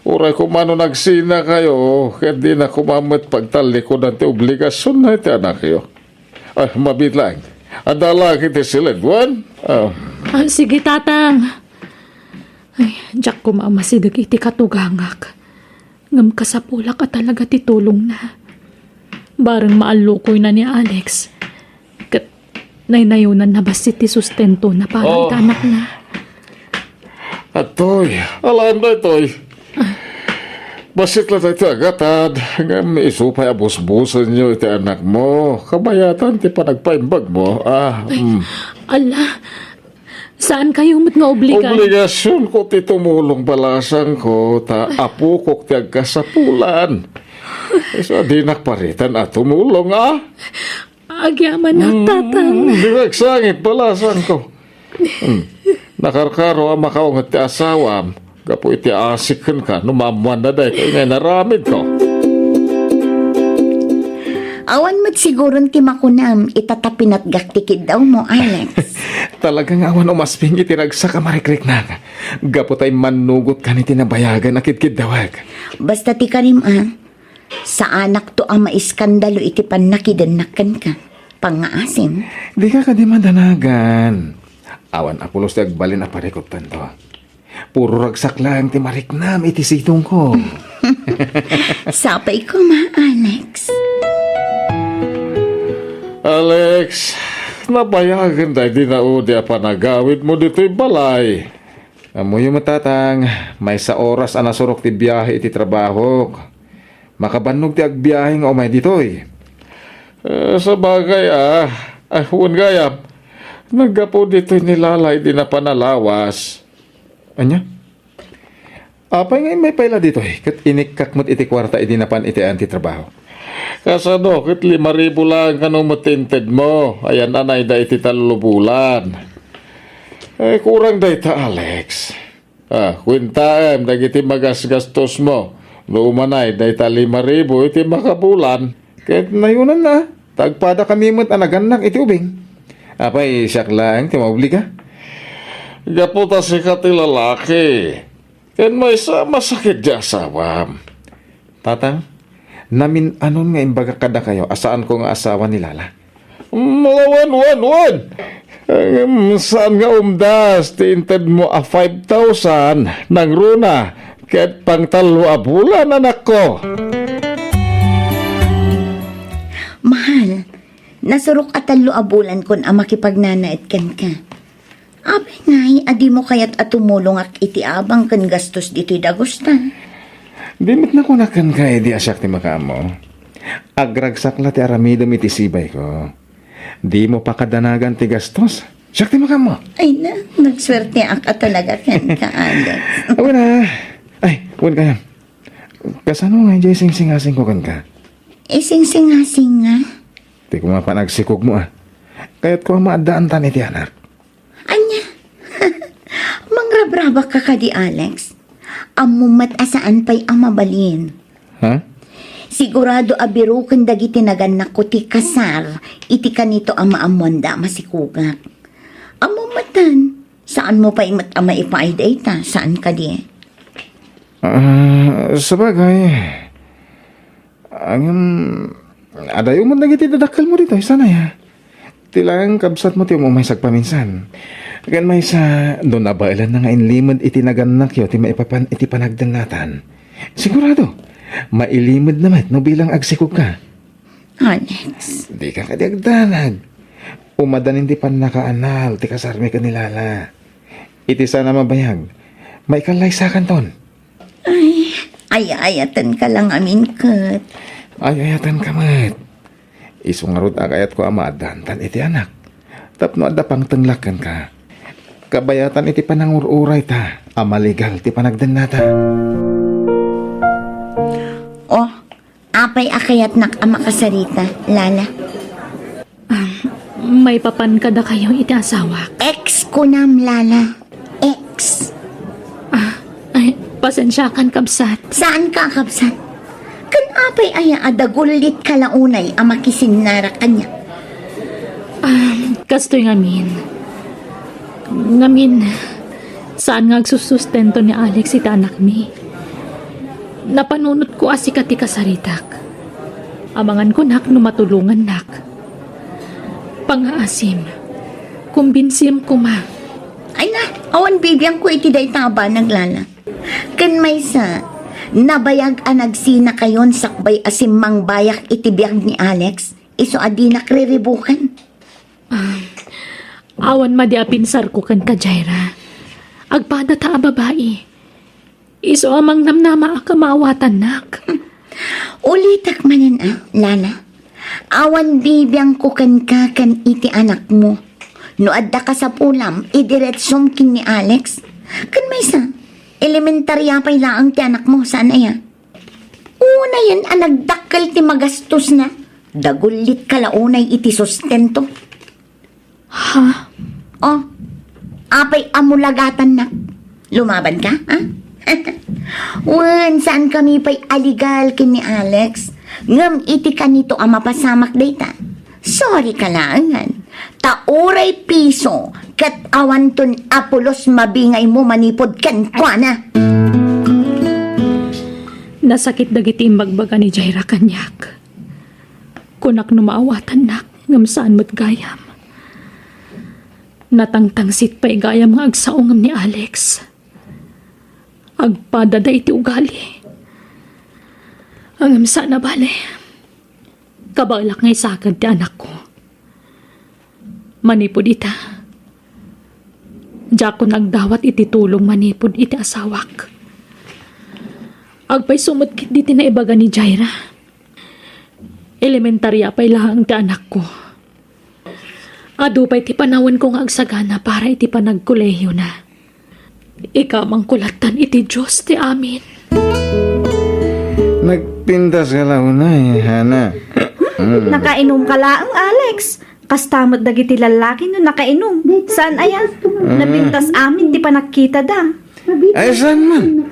Uray koma no nagsinakayo, ket dina koma met pagtallikudan ti obligasionna iti anakyo. Ah, mabiit laeng. Adda la iti siled, wen? Ah. Ah, sige, Tatang. Ay, diak koma a masideg iti katugangak. Ngem kasapulak a talaga ti tulongna. Bareng maallukoyna ni Alex. Ket naynayonanna bassit ti sustentona para Oh. iti anakna. Atoy, alam daytoy. Bassit la daytoy a gatad, ngem isu pay a busbusenyo iti anakmo, kabayatan ti panagpaimbagmo. Ah, Ay, mm. Ala, saan kayo met nga obligan? Obligasyonko ti tumulong, balasangko, ta apokok ti agkasapulan. Isu a dinak paritan a tumulong, ah. Agyamanak, Mm, Tatang. Di agsangit, balasangko. Hmm. Nakarkaro a makaunget ti asawam gapu iti asik kenka no maammoanna daytoy nga inaramidko. Awan met siguron ti makunam ita ta pinatgak ti kiddawmo, Alex. Talaga nga awan umasping iti ragsak a marikriknak. Gapu ta immannugotkan iti nabayagan a kidkiddawek. Basta ti karim a, saanakto a maiskandalo iti pannakidennak kenka. Pangngaasim. Dika kadi madanagan. Awan a pulos ti agbalin a parikuttanto. Puro ragsak laeng ti mariknam iti sidongko. Sapay koma, Alex. Alex, nabayagen daydi naudi a panagawidmo ditoy balay. Ammoyo met, Tatang, maysa oras a nasurok ti biahe iti trabahok. Makabannog ti agbiahe nga umay ditoy. Eh, sabagay, ah. Ah, wen gayam. Naggapu ditoy ni Lala idi napan a lawas. Ania? Apay nga immay pay la ditoy? Ket inikkak met iti kuarta idi napan iti ayan ti trabaho. Kasano ket lima ribu laeng kano met ti intedmo? Ayan-anayda iti tallo bulan. Eh, kurang dayta, Alex. Ah, kuentaem dagiti magasgastosmo no umanay dayta lima ribu iti makabulan. Ket nayonanna, ta agpadakami met a nagannak iti ubing. Apay, siak laeng ti maobliga? Gapu ta sika ti lalaki. Ken maysa a masakit ti asawam. Tatang, namin-anon nga imbagak kadakayo a saanko nga asawa ni Lala. Mm, wen, wen, wen! Ngem saan nga umdas ti intedmo a five thousand nangruna ket pangtallo a bulan, anakko? Mahal, nasurok a tallo a bulankon a makipagnanaed kenka. Apay ngay a dimo kayat a tumulongak iti abang ken gastos ditoy dagusta? Di met nakunak kenka idi a siak ti makaammo. Agragsak la ti aramidem iti sibayko. Dimo pakadanagan ti gastos. Siak ti makaammo. Ay na, nagsuerteak a talaga kenka, Alex. Awan a. Ay, wen kayam. Kasano nga idiay singsingasingko kenka? Isingsingasing nga? Ti kumapan agsikogmo, ah. Kayatko a maaddaantan iti anak. Ania? Mangrabrabak ka kadi, Alex? Ammom met a saan pay a mabalin. Ha? Sigurado a biroken dagiti nagannakko ti kasar iti kanito a maammoanda a masikogak. Ammom metten, saanmo pay met a maipaay dayta, saan kadi? Ah, sabagay. Ngem, adayo met dagiti dadakkelmo ditoy, saan aya? Ti laeng kabsatmo ti umumay sagpaminsan. Ken maysa, no nabaelanna nga inlimed iti nagannakyo ti maipapan iti panagdennatan, sigurado, mailimed na met no bilang agsikogka. Alex. Dika kadi agdanag. Umadanin ti pannakaanal ti kasarmi ken ni Lala. Iti saan a mabayag, maikallaysakanton. Ay, ay-ayatenka la ngamin ket. Ay-ayatenka met. Isu ngarud a kayatko a maaddaantan iti anak. tapno adda pangtenglak kenka. Kabayatan iti panangur-urayta a maligal ti panagdennata. Oh, apay a kayatnak a makasarita, Lala? Ah, maipapan kadakayo iti asawak. Ex kunam, Lala. Ex. Ah, ay, pasensiakan, kabsat. Saan ka, kabsat? Kan apay aya a dagullit ka la unay a makisinnara kaniak? Ah, kastoy ngamin. Ngamin, saan nga agsusustento ni Alex iti anakmi. Napanunotko a sika ti kasaritak. Amangan kunak no matulongannak. Pangaasim, kumbinsim koma. Ay na, awan bibiangko iti dayta a banag, Lala. Ken maysa, nabayag a nagsinakayon sakbay a simmangbayak iti biag ni Alex, isu a dinak riribukan. Ah, awan madi a pinsarko kenka, Jaira. Agpadata a babai. Isu a mangnamnamaak a maawatannak. Ulitek manen, a, Lala. Awan bibiangko kenka ken iti anakmo. No adda kasapulam, idiretsom ken ni Alex. Ken maysa, elementaria pay laeng ti anakmo, saan aya? Unayen a nagdakkel ti magastosna, dagullit ka la unay iti sustento. Ha? Oh, apay a mulagatannak? Lumaban ka, ha? Wen, saan kami pay a legal ken ni Alex? Ngem iti kanito a mapasamak dayta, sorry ka laengen. Ta uray piso, ket awanton a pulos mabingaymo manipud kenkuana. Nasakit dagiti imbagbaga ni Jaira kaniak. Kunak no maawatannak, ngem saan met gayam. Natangtangsit pay gayam nga agsao ngem ni Alex. Agpadada iti ugali. Ngem saan a bale. Kabaelak nga isaked ti anakko. Manipud ita, diakon agdawat iti tulong manipud iti asawak. Agpayso met ketdi ti naibaga ni Jaira. Elementaria pay laeng ti anakko. Adu pay ti panawenko nga agsagana para iti panagkolehiona. Ikamangko lattan iti Dios ti amin. Nagpintas ka la unay, Hana. Hmm, nakainom ka laeng, Alex. Kasta met dagiti lallaki no nakainom. Saan aya? Napintas amin ti panagkitada. Ay, saan man?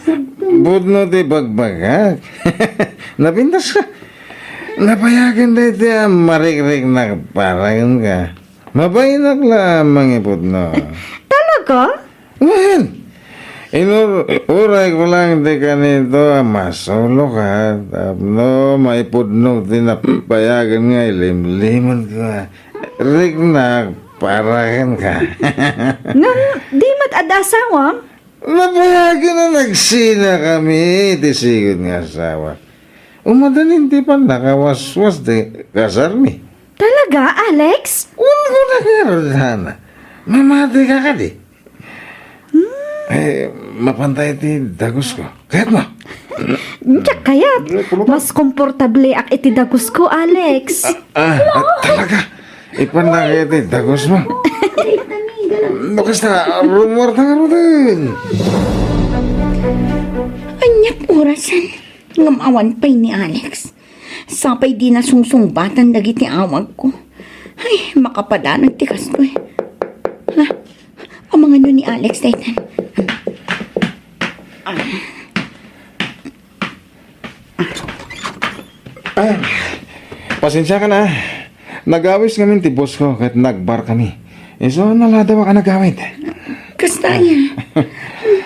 Pudno ti bagbagak. Napintas ka. Nabayagen daytoy a marikriknak para kenka. Mabainak la a mangipudno. Talaga? Wen, inur-, urayko lang ti kanito a masuloka tapno maipudno ti napayagen nga ilimlimenko a riknak para kenka. Ngem di met adda asawam? Napayagen a nagsinakami ti sigud nga asawa. Umadanin ti pannakawaswas ti kasarmi. Talaga, Alex? Wen, kuna ngarud, Hana. Mamati ka kadi? Hmm. Eh, mapantay ti dagusko. Kayatmo? Diak kayat. Mas komportableak iti dagusko, Alex. Ah, ah, talaga? Ipannak iti dagusmo? No kasta, rumuarta ngaruden. Ania't orasen? Ngem awan pay ni Alex. Sapay dina sungsungbatan dagiti awagko. Ay, makapadanag ti kastoy. Ha? Amangano ni Alex daytan? Ah. Ah, pasensiakan a. Nagawis ngamin ti boss ko ket nagbar kami. Isu, naladawak a nagawid. Kasta aya.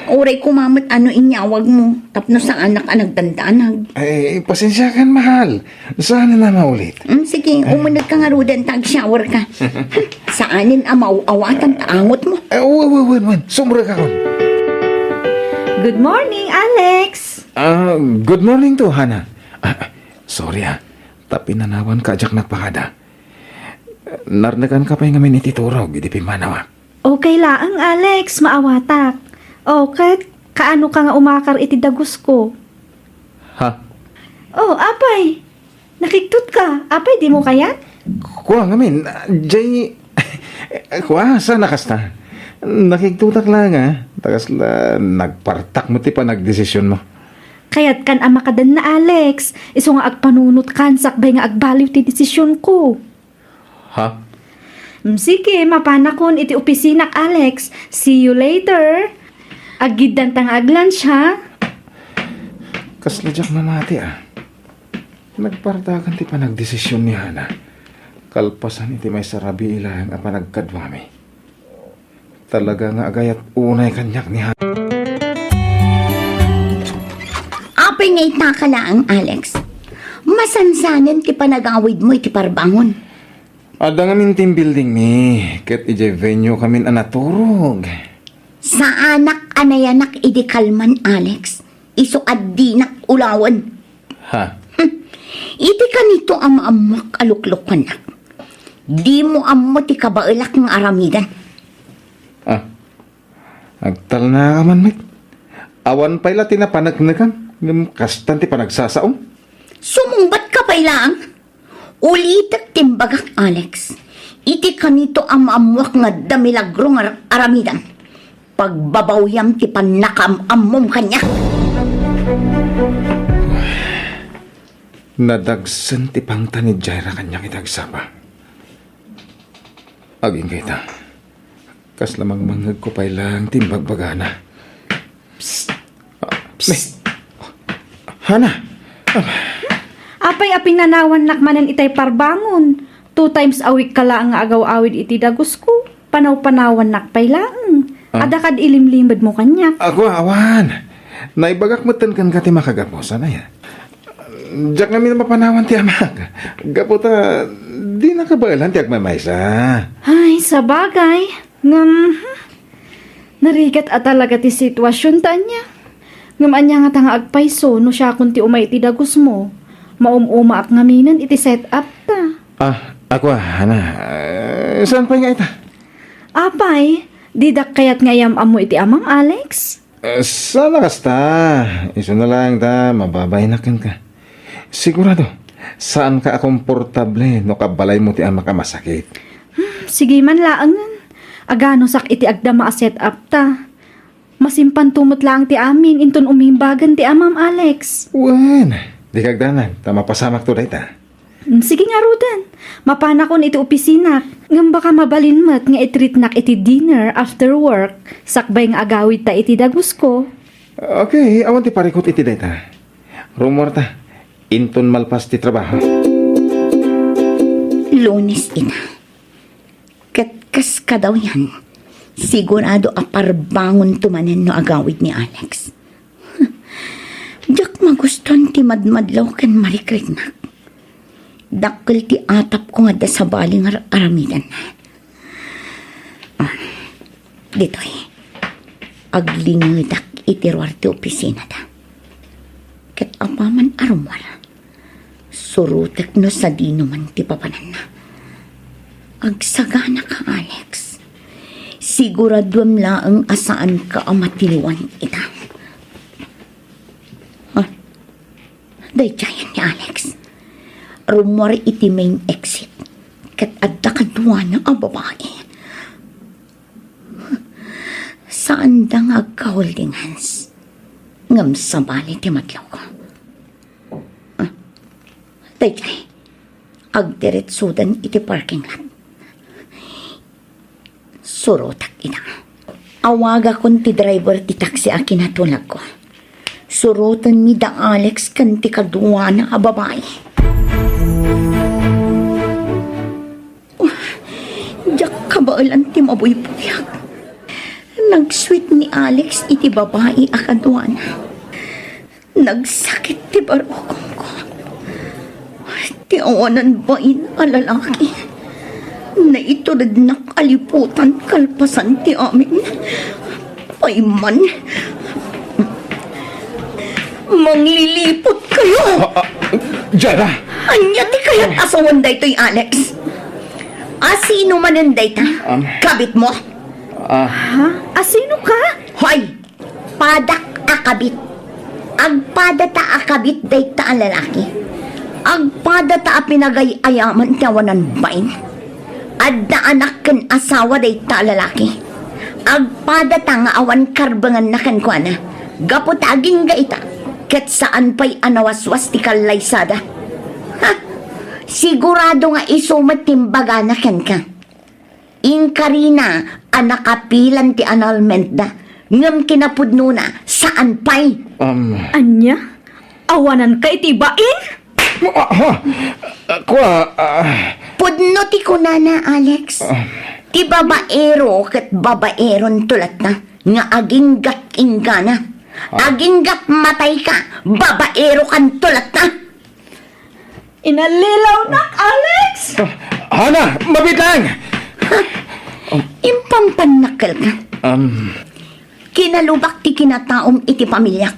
Uray koma met no inyawagmo tapno saanak a nagdandanag. Ay, pasensiakan, mahal. Saan a maulit? Mm, sige, umuneg ka ngaruden ta ag-shower ka. Saanen a maaw-awatan ta angotmo. Eh, wen, wen, wen, wen. Sumrekakon. Good morning, Alex. Ah, good morning to, Hana. Ah, sorry, ah. Ta pinanawanka a diak nagpakada. Narnekanka pay ngamin iti turog idi pimmanawak. Okay laeng, Alex, maawatak. O, ket kaano ka nga umakar iti dagusko? Ha? O, apay? Nakigtot ka. Apay, dimo kayat? Kua ngamin, jay, Eh, kua, saan a kasta? Nakigtotak laeng, a. Ta kasla nagpartak met ti panagdesisionmo. Kayatkan a makadanna, Alex. Isu nga agpanunotkan sakbay nga agbaliw ti desisionko. Ha? Mm, sige, mapanakon iti opisinak, Alex. See you later. Aggiddanta nga aglunch, ha? Kasla diak mamati, a. Nagpartakan ti panagdesision ni Hana. Kalpasan iti maysa rabii laeng a panagkaduami. Talaga nga agayat unay kaniak ni Hana. Apay nga itaka laeng, Alex? Masansanen ti panagawidmo iti parbangon. Adda ngamin team building mi, ket idiay venue kamin a naturog. Saanak a nayanak idi kalman, Alex. Isu a dinak ulawen. Ha? Hmm. Iti kanito a maammoak a luklukonnak. Dimo ammo ti kabaelak nga aramiden. Ah, agtalna ka man, met. Awan pay la ti napaneknekam, ngem kastan ti panagsasaom. Sumungbat ka pay laeng. Ulitek ti imbagak, Alex. Iti kanito a maammoak nga adda milagro nga ar-, aramidem. Pagbabawyam ti pannakaam-ammom kaniak. Nadagsen ti pangta ni Jaira kaniak iti agsapa. Agingga ita. Kasla mangmangngegko pay laeng ti imbagbagana. Psst! Ah, Psst! Hana! Ah, Apay a pinanawannak manen itay parbangon? Two times a week ka laeng nga agaw-awid iti dagusko. Panaw-panawannak pay laeng. Ah. Adda kad ilimlimedmo kaniak. Ako, awan. Naibagak metten kenka ti makagapu, saan aya? Diak ngamin mapanawan ti amak. Gapu ta, dina kabaelan ti agmaymaysa. Ay, sabagay. Ngem, hmm, narigat a talaga ti situasion ta ania. Ngem ania ngata nga agpayso no siakon ti umay iti dagusmo? Maum-umaak ngaminen iti set-up ta. Ah, ako, Hana. Eh, saan pay nga ita? Apay, didak kayat nga iyam-ammo iti amam, Alex? Eh, saan a kasta. Isuna laeng ta, mababaynak kenka. Sigurado, saanka a komportable no kabalaymo ti amak a masakit. Hmm, sige man laengen. Aganusak iti agdama a set-up ta. Masimpanto met laeng ti amin inton umimbagan ti amam, Alex. Wen, dika agdanag, ta mapasamakto dayta. Mm, sige ngaruden. Mapanakon iti opisinak. Ngem baka mabalin met nga i-treatnak iti dinner after work, sakbay nga agawidta iti dagusko. Okay, awan ti parikut iti dayta. Rummuarta, inton malpas ti trabaho. Lunes ita. Ket kas kadawyan, sigurado a parbangonto manen no agawid ni Alex. Diak magustuan ti madmadlaw ken marikriknak. Dakkel ti atapko nga adda sabali nga ar-, aramiden. Ah, ditoy, aglingedak iti ruar ti opisinada. Ket apaman a rummuar, surotek no sadino man ti papananna. Agsaganaka, Alex. Siguraduem laeng a saanka a matiliwan ita. Ah, daydiayen ni Alex. Rummuar iti main exit. Ket adda kaduana a babai. Saanda nga agka-holding hands. Ngem sabali ti madlawko. Ah, daydiay. Agdiretsodan iti parking lot. Surotek ida. Awagakon ti driver ti taxi a kinatulagko. Surotenmi da Alex ken ti kaduana a babai. Diak kabaelan ti mabuybuyak. Nag-sweet ni Alex iti babai a kaduana. Nagsakit ti barukongko. Ti awanan bain a lalaki. Naiturednak a liputan kalpasan ti amin. Pay man. Mangliliput kayo! Ah, ah, Jara! Ania ti kayat a sawen daytoy, Alex? Asino manen dayta? Um, Kabit mo? Ah. Ha? Asino ka? Hoy! Padak a kabit. Agpadata a kabit dayta a lalaki. Agpadata a pinagay-ayaman ti awanan bain. Adda anak ken asawa dayta a lalaki. Agpadata nga awan karbenganna kenkuana. Gapu ta agingga ita, ket saan pay a nawaswas ti kallaysada. Ha! Sigurado nga isu met ti imbagana kenka. Inkarina a nakapilan ti annulmentda, ngem kinapudnona, saan pay. Um. Ania? Awananka iti bain? Ah, ha? Ah, kua, ah. Pudno ti kunana, Alex. Ah. Ti babaero ket babaeronto latta nga aginggak inggana. Ah. Aginggak matayka, babaerokanto latta. Inallilawnak, Alex! Ah, Hana, mabiit laeng! Impampannakkelka. Um. Kinalubak ti kinataom iti pamiliak.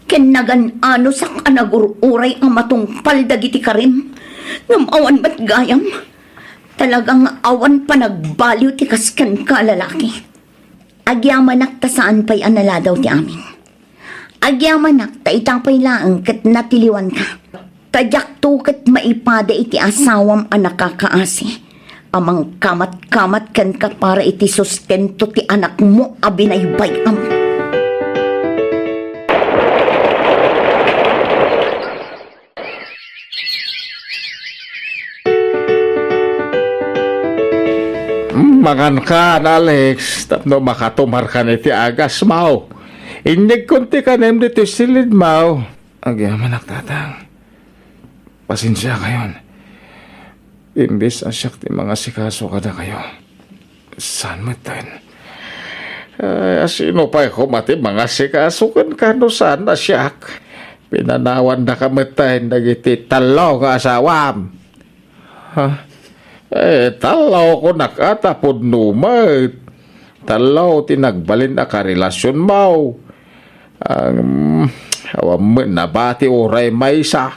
Ken nagan-anosak a nagur-uray a matungpal dagiti karim, ngem awan met gayam. Talaga nga awan panagbaliw ti kas kenka a lalaki. Agyamanak ta saan pay a naladaw ti amin. Agyamanak ta ita pay laeng ket natiliwanka. Ta diakto ket maipada iti asawam a nakakaasi a mangkamatkamat kenka para iti sustento ti anakmo a binaybay-am. Mangankan, Alex, tapno makatumarkan iti agasmo. Inyegkon ti kanem ditoy silidmo. Agyamanak, Tatang. Pasensiakayon. Imbes a siak ti mangasikaso kadakayo, saan metten? Ay, a sino pay koma ti mangasikaso kenka no saan a siak? Pinanawandaka metten dagiti tallo nga asawam. Ha? Eh, tallo kunak a ta pudno met. Tallo ti nagbalin a karelasionmo. Ang, awan met nabati uray maysa.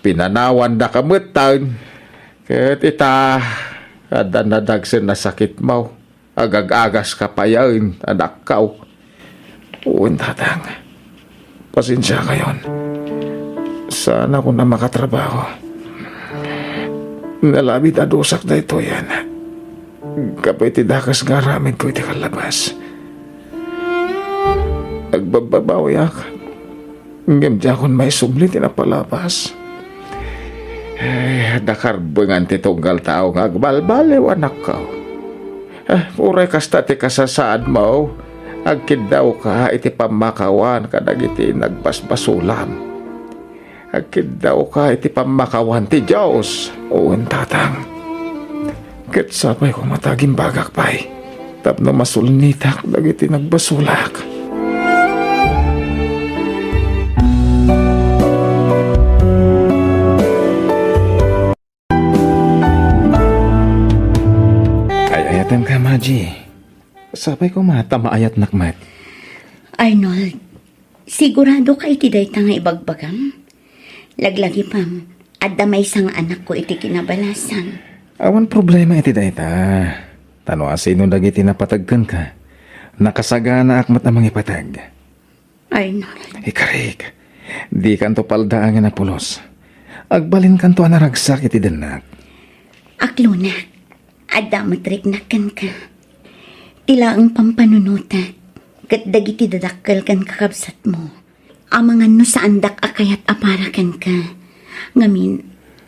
Pinanawandaka metten. Ket ita, adda nadagsen a sakitmo. Agag-agaska payen, anakko. Wen, Tatang. Pasensiakayon. Saanakon a makatrabaho. Nalabit a dusak daytoyen. Gapu iti dakes nga aramidko iti kallabas. Agbabbabawiak. Ngem diakon maisubli ti napalabas. Ay, adda karbengan ti tunggal tao nga agbalbaliw, anakko. Ah, uray kasta ti kasasaadmo, agkiddawka iti pammakawan kadagiti nagbasbasolam. Agkiddawka iti pammakawan ti Dios. Wen, Tatang. Ket sapay koma ta agimbagak pay tapno masulnitak dagiti nagbasolak. Ay-ayatenka, Maji. Sapay koma ta maayatnak met. Arnold, sigurado ka iti dayta nga ibagbagam? Laglagipem, adda maysa nga anakko iti kinabalasan. Awan problema iti dayta. Ta no asino dagiti napateg kenka, nakasaganaak met a mangipateg. Arnold. Ikarik, dikanto paldaangen a pulos. Agbalinkanto a naragsak iti dennak. Aklonak, adda met riknak kenka. Ti laeng pampanunotak ket dagiti dadakkel ken kakabsatmo. Amangan no saandak a kayat a para kenka. Ngamin,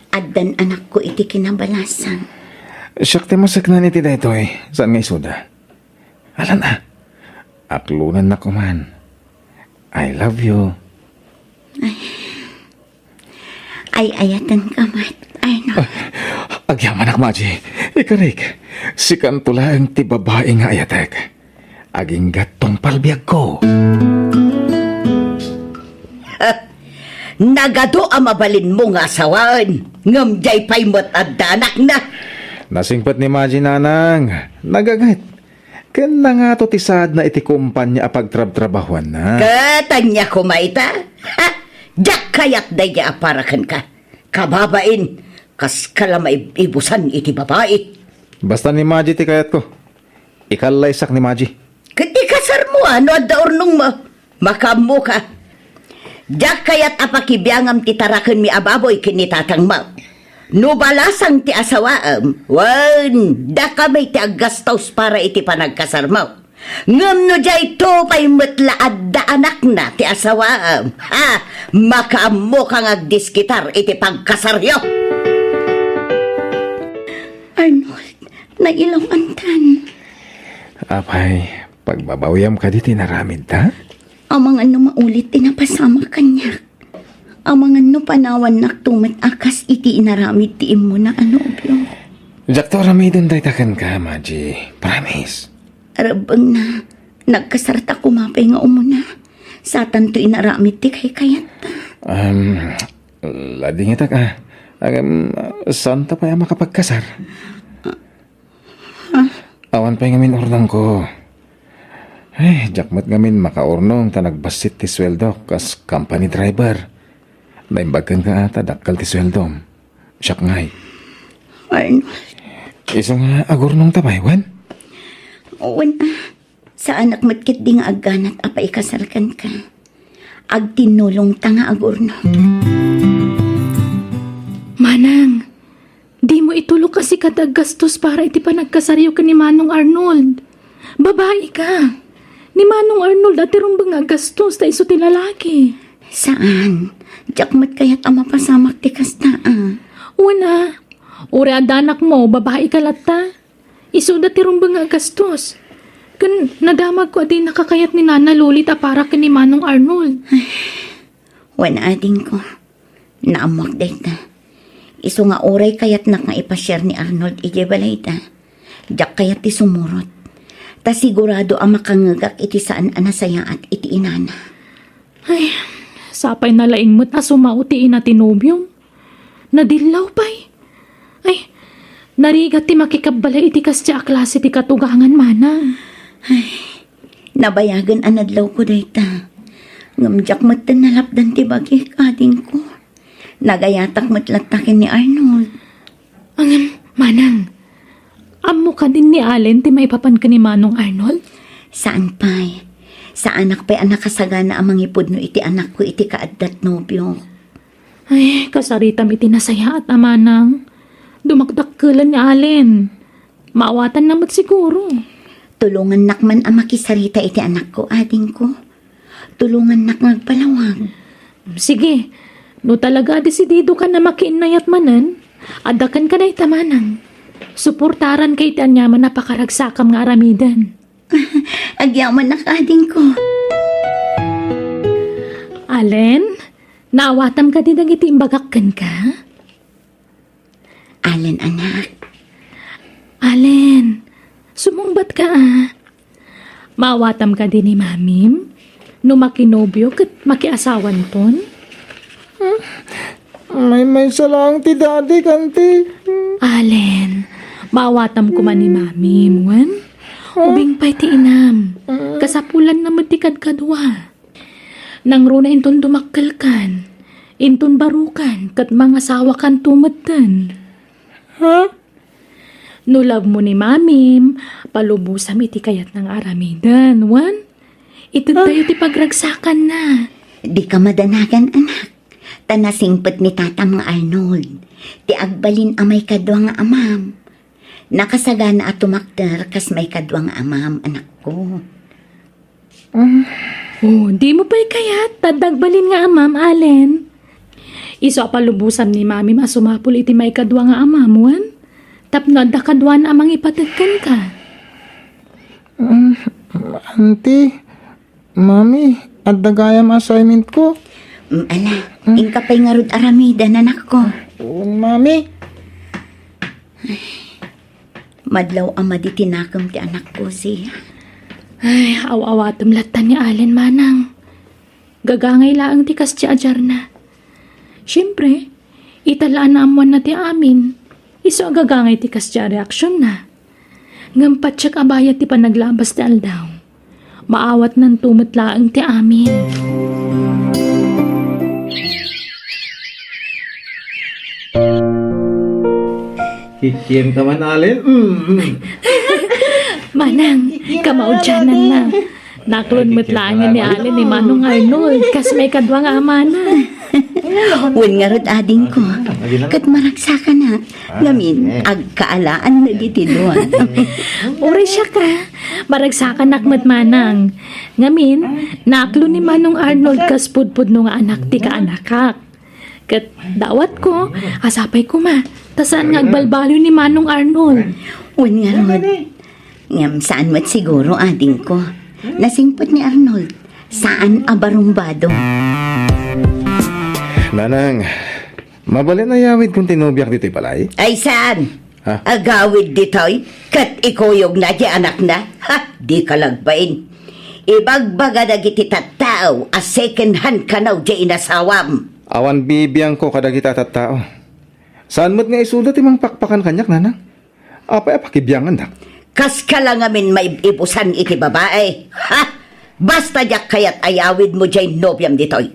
addan anakko iti kinabalasan. Siak ti maseknan iti daytoy, saan nga isuda? Alan a, aklonannak koman. I love you. Ay, ay-ayatenka met, Arnold. Ah, agyamanak, Maji. Ikarik, sikanto laeng ti babai nga ayatek. Agingga tungpal biagko. Nagadu a mabalinmo nga asawaen, ngem diay pay met adda anakna. Nasingpet ni Maji, nanang. Nagaget. Ken nangato ti saadna iti kompania a pagtrabtrabahuanna. Ket ania koma ita? Ha? Diak kayat daydiay a para kenka. Kababain, kaska la maib-ibusan iti babai. Basta ni Maji ti kayatko. Ikallaysak ni Maji. Ket ikasarmo a no adda urnongmo. Makaammoka. Diak kayat a pakibiangam ti tarakenmi a baboy ken ni tatangmo. No balasang ti asawaem, wen, dakami ti aggastos para iti panagkasarmo. Ngem no dayto pay met la adda anakna ti asawaem, ha, makaammoka nga agdiskitar iti pagkasaryo. Arnold, nailaw-antan. Apay, pagbabawiam kadi ti naramidta? Amangan no maulit ti napasamak kaniak. Amangan no panawannak to met a kas iti inaramid ti immuna a nobio. Diakto aramiden dayta kenka, Maji. Promise. Rebbengna, nagkasarta koma pay nga umuna. Satanto inaramid ti kaykayatta. Um, ladingitak, ah. Agam, saanta pay a makapagkasar? Awan pay ngamin urnongko. Ay, diak met ngamin makaurnong ta nagbassit ti sueldok kas company driver. Naimbag kenka ta dakkel ti sueldom. Siak ngay. Arnold. Isu nga agurnongta pay, wen? Wen, ah. Saanak met ketdi nga agganat a paikasar kenka. Agtinnulongta nga agurnong. Manang, dimo itulok a sika ti aggastos para iti panagkasaryo ken ni Manong Arnold. Babaika. Ni Manong Arnold a ti rumbeng nga aggastos ta isu ti lalaki. Saan? Diak met kayat a mapasamak ti kasta, ah. Wen a. Uray adda anakmo, babaika latta. Isuda ti rumbeng nga agastos. Ken nadamagko a dinaka kayat ni Nana Loli ta para ken ni Manong Arnold. Wen, adingko. Naammoak dayta. Isu nga uray kayatnak nga ipasiar ni Arnold idiay balayda, diak kayat ti sumurot. Ta sigurado a makangngegak iti saan a nasayaat iti inana. Ay, sapay nalaing met a sumao ti ina ti nobiom. Nadillaw pay. Ay, narigat ti makikabbalay iti kasdiay a klase ti katugangan, manang. Ay, nabayagen a nadlawko dayta. Ngem diak metten nalapdan ti bagik, adingko. Nagayatak met latta ken ni Arnold. Ngem, manang, ammo kadin ni Allen ti maipapan ken ni Manong Arnold? Saan pay. Saanak pay a nakasagana a mangipudno iti anakko iti kaaddat nobiok. Ay, kasaritam iti nasayaat a manang. Dumakdakkelen ni Allen. Maawatanna met siguro. Tulongannak man a makisarita iti anakko, adingko. Tulongannak nga agpalawag. Sige, no talaga a desididokan a makiinnayat manen, adda kenka dayta manang. Suportaranka iti aniaman a pakaragsakam nga aramiden. Agyamanak, adingko. Allen, naawatam kadi dagiti imbagak kenka? Allen, anak. Allen, sumungbat ka, a. Maawatam kadi ni mamim? No makinobio ket makiasawanton? Hmm? Maymaysa laeng ti daddy, kanti. Allen, maawatam koma ni mamim, wen? Ubing pay ti inam. Kasapulanna met ti kadkadua. Nangruna inton dumakkelkan, inton barokan, ket mangasawakanto metten. Ha? No love mo ni mamim, palubosam iti kayatna nga aramiden, wen? Itedtayo ti pagragsakanna. Dika madanagan, anak. Ta nasingpet ni tatam nga Arnold, ti agbalin a maikadua nga amam. Nakasagana a tumakder kas maikadua nga amam, anakko. Mm. Oh, dimo pay kayat, ta adda agbalin nga amam, Allen. Isu a palubosam ni mamim a sumapul iti maikadua nga amam, wen? Tapno adda kaduana a mangipateg kenka. Mm, Auntie, Mami, adda gayam assignment ko. Mm, ala, inka pay ngarud aramiden, anakko. Wen, Mami. Madlaw a madi ti nakem ti anakko, Zia. Ay, aw-awatem latta ni Allen, manang. Gagangay laeng ti kasdiay a diarna. Siempre, ita la a naammoanna ti amin, isu a gagangay ti kasdiay a reaksionna. Ngem patiek a bayat ti panaglabas ti aldaw. Maawatnanto met laeng ti amin. Kikiemka man, Allen? Mm, mm. Manang, kamaudiananna. Naklon met laeng ni Allen ni Manong Arnold, kas maikadua nga amana. Wen ngarud, adingko, ket maragsakanak, ngamin, agkaalaan dagiti duan. Uray siak, a, maragsakanak met, manang. Ngamin, naaklo ni Manong Arnold kas pudpudno nga anak ti kaanakak. Ket dawatko, a sapay koma, ta saan nga agbalbaliw ni Manong Arnold. Wen ngarud. Ngem saan met siguro, adingko. Nasingpet ni Arnold. Saan a barumbado. Nanang, mabalin a yawidkon ti nobiak ditoy balay? Ay, saan? Ha? Agawid ditoy, ket ikuyogna ti anakna? Ha, dika lagbain. Ibagbaga dagiti tattao a second hand kano ti inasawam. Awan bibiangko kadagita tattao. Saan met nga isuda ti mangpakpakan kaniak, nanang? Apay a pakibiangandak? Kaska la ngamin maib-ibusan iti babai. Ha? Basta diak kayat a yawidmo diay nobiam ditoy.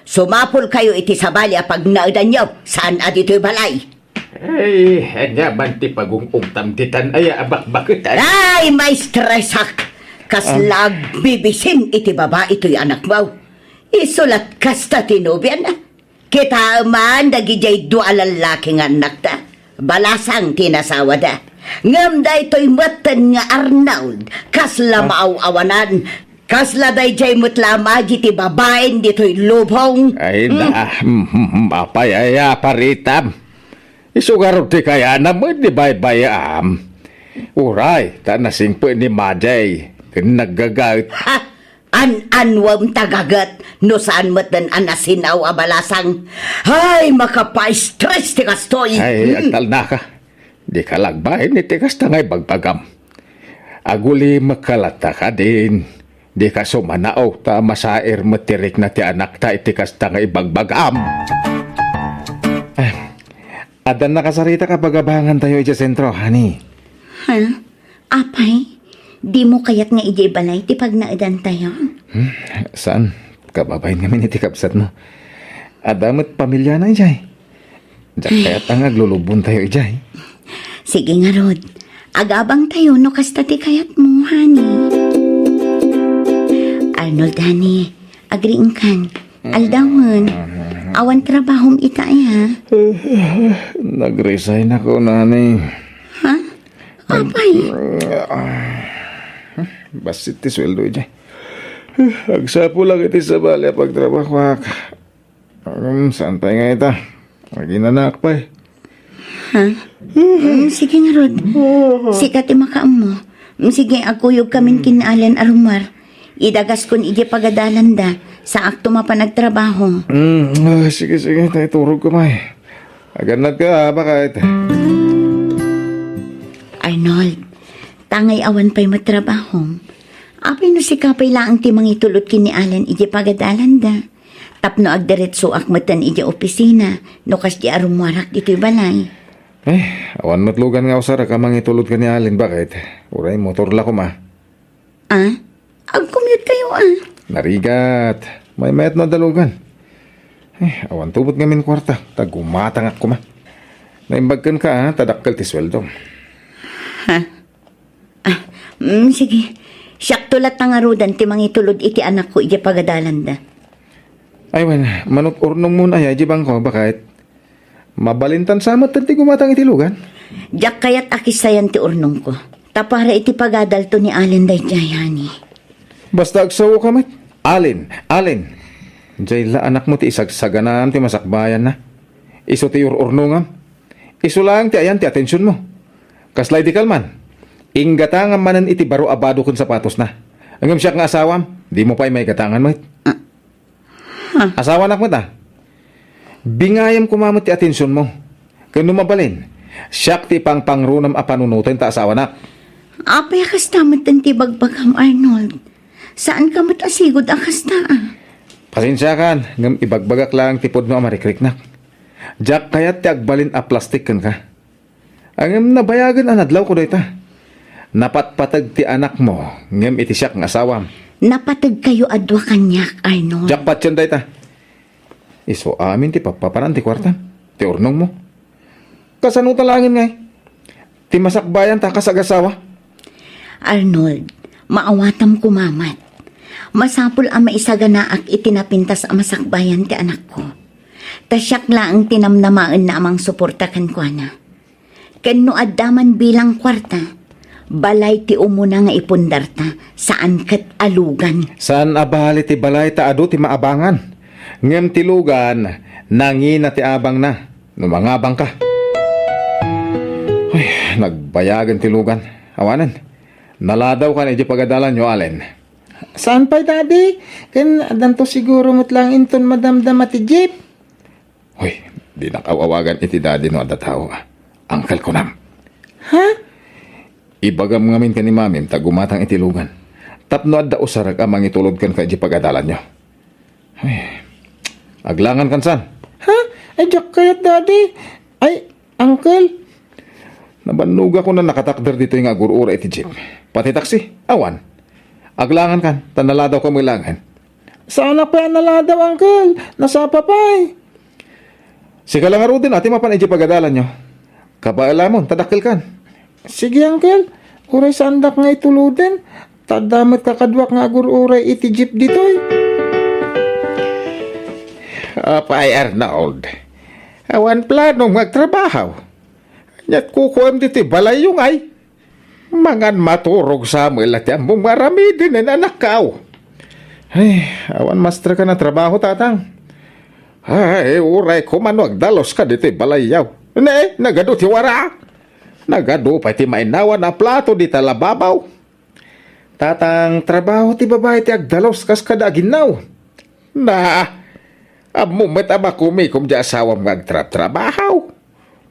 Sumapulkayo iti sabali a pagnaedanyo, saan a ditoy balay. Ay, ania man ti pagung-ungtam ditan aya a bakbaketan? Ay, maestresak! Kasla agbibisin iti babai toy anakmo. Isu la't kasta ti nobiana. Kitaem man dagidiay dua a lallaki nga annakta. Balasang ti nasawada. Ngem daytoy metten nga Arnold, kasla maaw-awanan. Kasla daydiay met la a madi ti babain ditoy lubong. Ay, na, mm, mm, mm, apay aya paritam? Isu ngarud ti kayana met ti baybay-am. Uray, ta nasingpet ni Madiay ken naggagaet. Ha? An-anwem ta gaget no saan metten a nasinaw a balasang. Ay, makapaistres ti kastoy. Ay, agtalnaka. Dika lagbain iti kasta nga ibagbagam. Agulimekka latta kadin. Dika sumanaw ta masair met ti rikna ti anakta iti kasta nga ibagbagam. Ah, addan nakasaritak a pagabangantayo iti sentro, honey. Ha? Apay, dimo kayat nga idiay balay ti pagnaedantayo? Hmm, saan? Kababain ngamin iti kabsatmo. Adda met pamiliana idiay. Diak kayat a nga aglulubontayo idiay. Sige ngarud, agabangtayo no kasta ti kayatmo, honey. Arnold, honey, agriingkan. Aldawen, awan trabahom ita aya? Nag-resign ako, honey. Ha? Apay? Bassit ti sueldo idiay. Agsapulak iti sabali a pagtrabahoak. Um, saan pay nga ita? Aginanak pay. Ha? Mm, sige ngarud. Sika ti makaammo. Mm, sige, agkuyogkamin ken ni Allen a rummuar. Idagaskon idiay pagadalanda. Saakto mapan agtrabaho. Mm, ah, sige, sige. Tay turogko pay. Agannadka, ah, baket. Arnold, tangay awan pay met trabahom. Apay no sika pay laeng ti mangitulod ken ni Allen idiay pagadalanda? Tapno agdiretsoak metten idiay opisina no kasdi a rummuarak ditoy balay. Eh, awan met lugan nga usarek a mangitulod ken ni Allen, baket. Uray motor la koma. Ah? Agcommute kayo, ah? Narigat. Maymayat no adda lugan. Eh, awan tubot ngamin kuarta. Ta gumatangak koma. Naimbag kenka, ah, ta dakkel ti sueldo. Ha? Ah, mm, sige. Siakto latta ngaruden ti mangitulod iti anakko idiay pagadalanda. Ay, wen, manut-urnongmon aya idiay bangko, baket. Mabalintan sa met ti gumatang iti lugan. Diak kayat a kissayan ti urnongko. Ta para iti pagadalto ni Allen daydiay, honey. Basta agsaoka met. Allen, Allen. Diay la anakmo ti isagsaganaam ti masakbayanna. Isu ti ur-urnongam. Isu laeng ti ayan ti atensionmo. Kasla idi kalman, inggatangam manen iti baro a bado ken sapatosna. Ngem siak nga asawam, dimo pay maigatangan met. Ah. Huh. Asawanak met, a. Bingayam koma met ti atensionmo. Ken no mabalin, siak ti ipangpangrunem a panunoten ta asawanak. Apay a kasta metten ti ibagbagam, Arnold? Saanka met a sigud a kasta, a. Pasensiakan, ngem ibagbagak laeng ti pudno a marikriknak. Diak kayat ti agbalin a plastik kenka. Ngem nabayagen a nadlawko dayta. Napatpateg ti anakmo, ngem iti siak nga asawam. Napategkayo a dua kaniak, Arnold. Diak patien dayta. Isu amin ti pappapanan ti kuartam, ti urnongmo. Kasano ta laengen ngay? Ti masakbayan ta kas agasawa? Arnold, maawatam koma met. Masapul a maisaganaak iti napintas a masakbayan ti anakko. Ta siak laeng ti namnamaenna a mangsuporta kenkuana. Ken no adda man bilang kuarta, balay ti umuna nga ipundarta, saan ket a lugan. Saan a bali ti balay ta adu ti maabangan. Ngem ti lugan, nangina ti abangna no mangabangka. Ay, nagbayagen ti lugan. Awanen, naladawkan idiay pagadalanyo, Allen. Saan pay, Daddy? Ken addanto siguro met laeng inton madamdama ti jeep. Hoy, dinak aw-awagan iti daddy no adda tao, a. Uncle kunam. Ha? Ibagam ngamin ken ni mamim ta gumatang iti lugan. Tapno adda usarek a mangitulod kenka iti pagadalanyo. Ay, aglangan kan san? Ha? Ay, diak kayat, Daddy. Ay, Uncle. Nabannogak no nakatakder ditoy nga agur-uray iti jeep. Pati taksi, awan. Aglangan kan, ta naladawka met laengen. Saanak pay a naladaw, Uncle. Nasapa pay. Sika la ngaruden a ti mapan idiay pagadalanyo. Kabaelamon, ta dakkelkan. Sige, Uncle. Uray saandak nga ituloden, ta adda met kakaduak nga agur-uray iti jeep ditoy. Apay, Arnold, awan planom nga agtrabaho? Ania't kukuem ditoy balayyo ngay? Mangan maturog sa met la ti ammom nga aramiden, anakko. Ay, awan masterka nga trabaho, tatang. Ay, uray koma no agdaluska ditoy balayyo. Ne, nagadu ti wara. Nagadu pay ti mainawan a plato dita lababaw. Tatang, trabaho ti babai ti agdalus kas kada aginnaw. Na, ammom met a makumikom ti asawam nga agtrabtrabaho.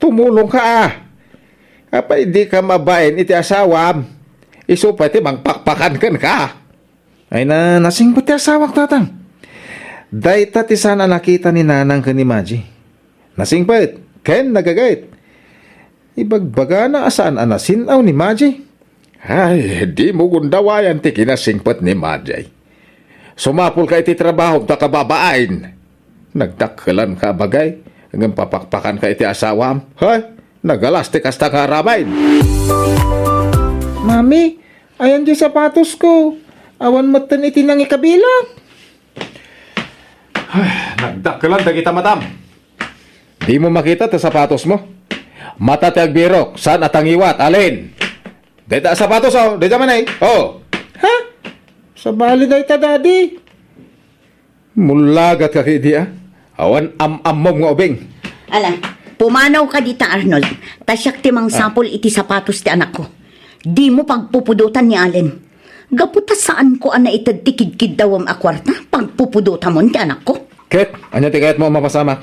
Tumulongka, a. Apay dika mabain iti asawam? Isu pay ti mangpakpakan kenka. Ay na, nasingpet ti asawak, tatang. Dayta ti saan a nakita ni nanang ken ni Maji. Nasingpet ken nagaget. Ibagbagana a saan a nasin-aw ni Maji. Ay, dimo gundawayan ti kinasingpet ni Maji. Sumapulka iti trabahom ta kababain. Nagdakkelanka a bagay, ngem papakpakanka iti asawam. Hay, nagalas ti kasta nga aramid. Mami, ayan ti sapatosko. Awan metten iti nangikabilak. Ay, nagdakkelan dagita matam. Dimo makita ti sapatosmo? Mata ti agbirok, saan a tangiwat, Allen? Dayta a sapatos, o, dayta man, e. O. Ha? Sabali dayta, Daddy. Mullagatka ketdi, a. Awan am-ammom nga ubing. Ala, pumanawka dita, Arnold. Ta siak ti mangsapul iti sapatos ti anakko. Dimo pagpupudotan ni Allen. Gapu ta saanko a naited ti kidkiddawem a kuarta, pagpupudotamon ti anakko. Ket, ania ti kayatmo a mapasamak?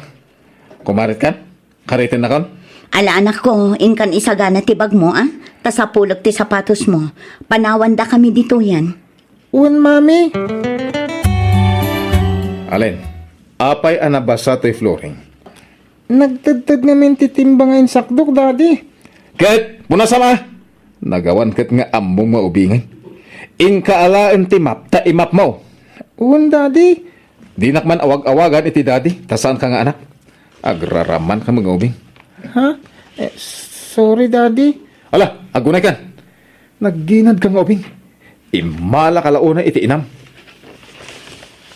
Kumaritkan? Karitennakon? Ala, anakko, inkan isagana ti bagmo, a? Ta sapulek ti sapatosmo. Panawandakami ditoyen. Wen, Mami. Allen, apay a nabasa toy flooring? Nagtedted ngamin ti timba nga insakdok, Daddy. Ket, punasam, a? Nagawan ket nga ammom nga ubingen. Inka alaen ti map ta imapmo. Wen, Daddy. Dinak man awag-awagan iti daddy, ta saanka nga anak. Agraramanka nga ubing. Ha? E, sorry, Daddy. Ala, agunaykan. Nagginadka nga ubing. Immalaka la unay iti inam.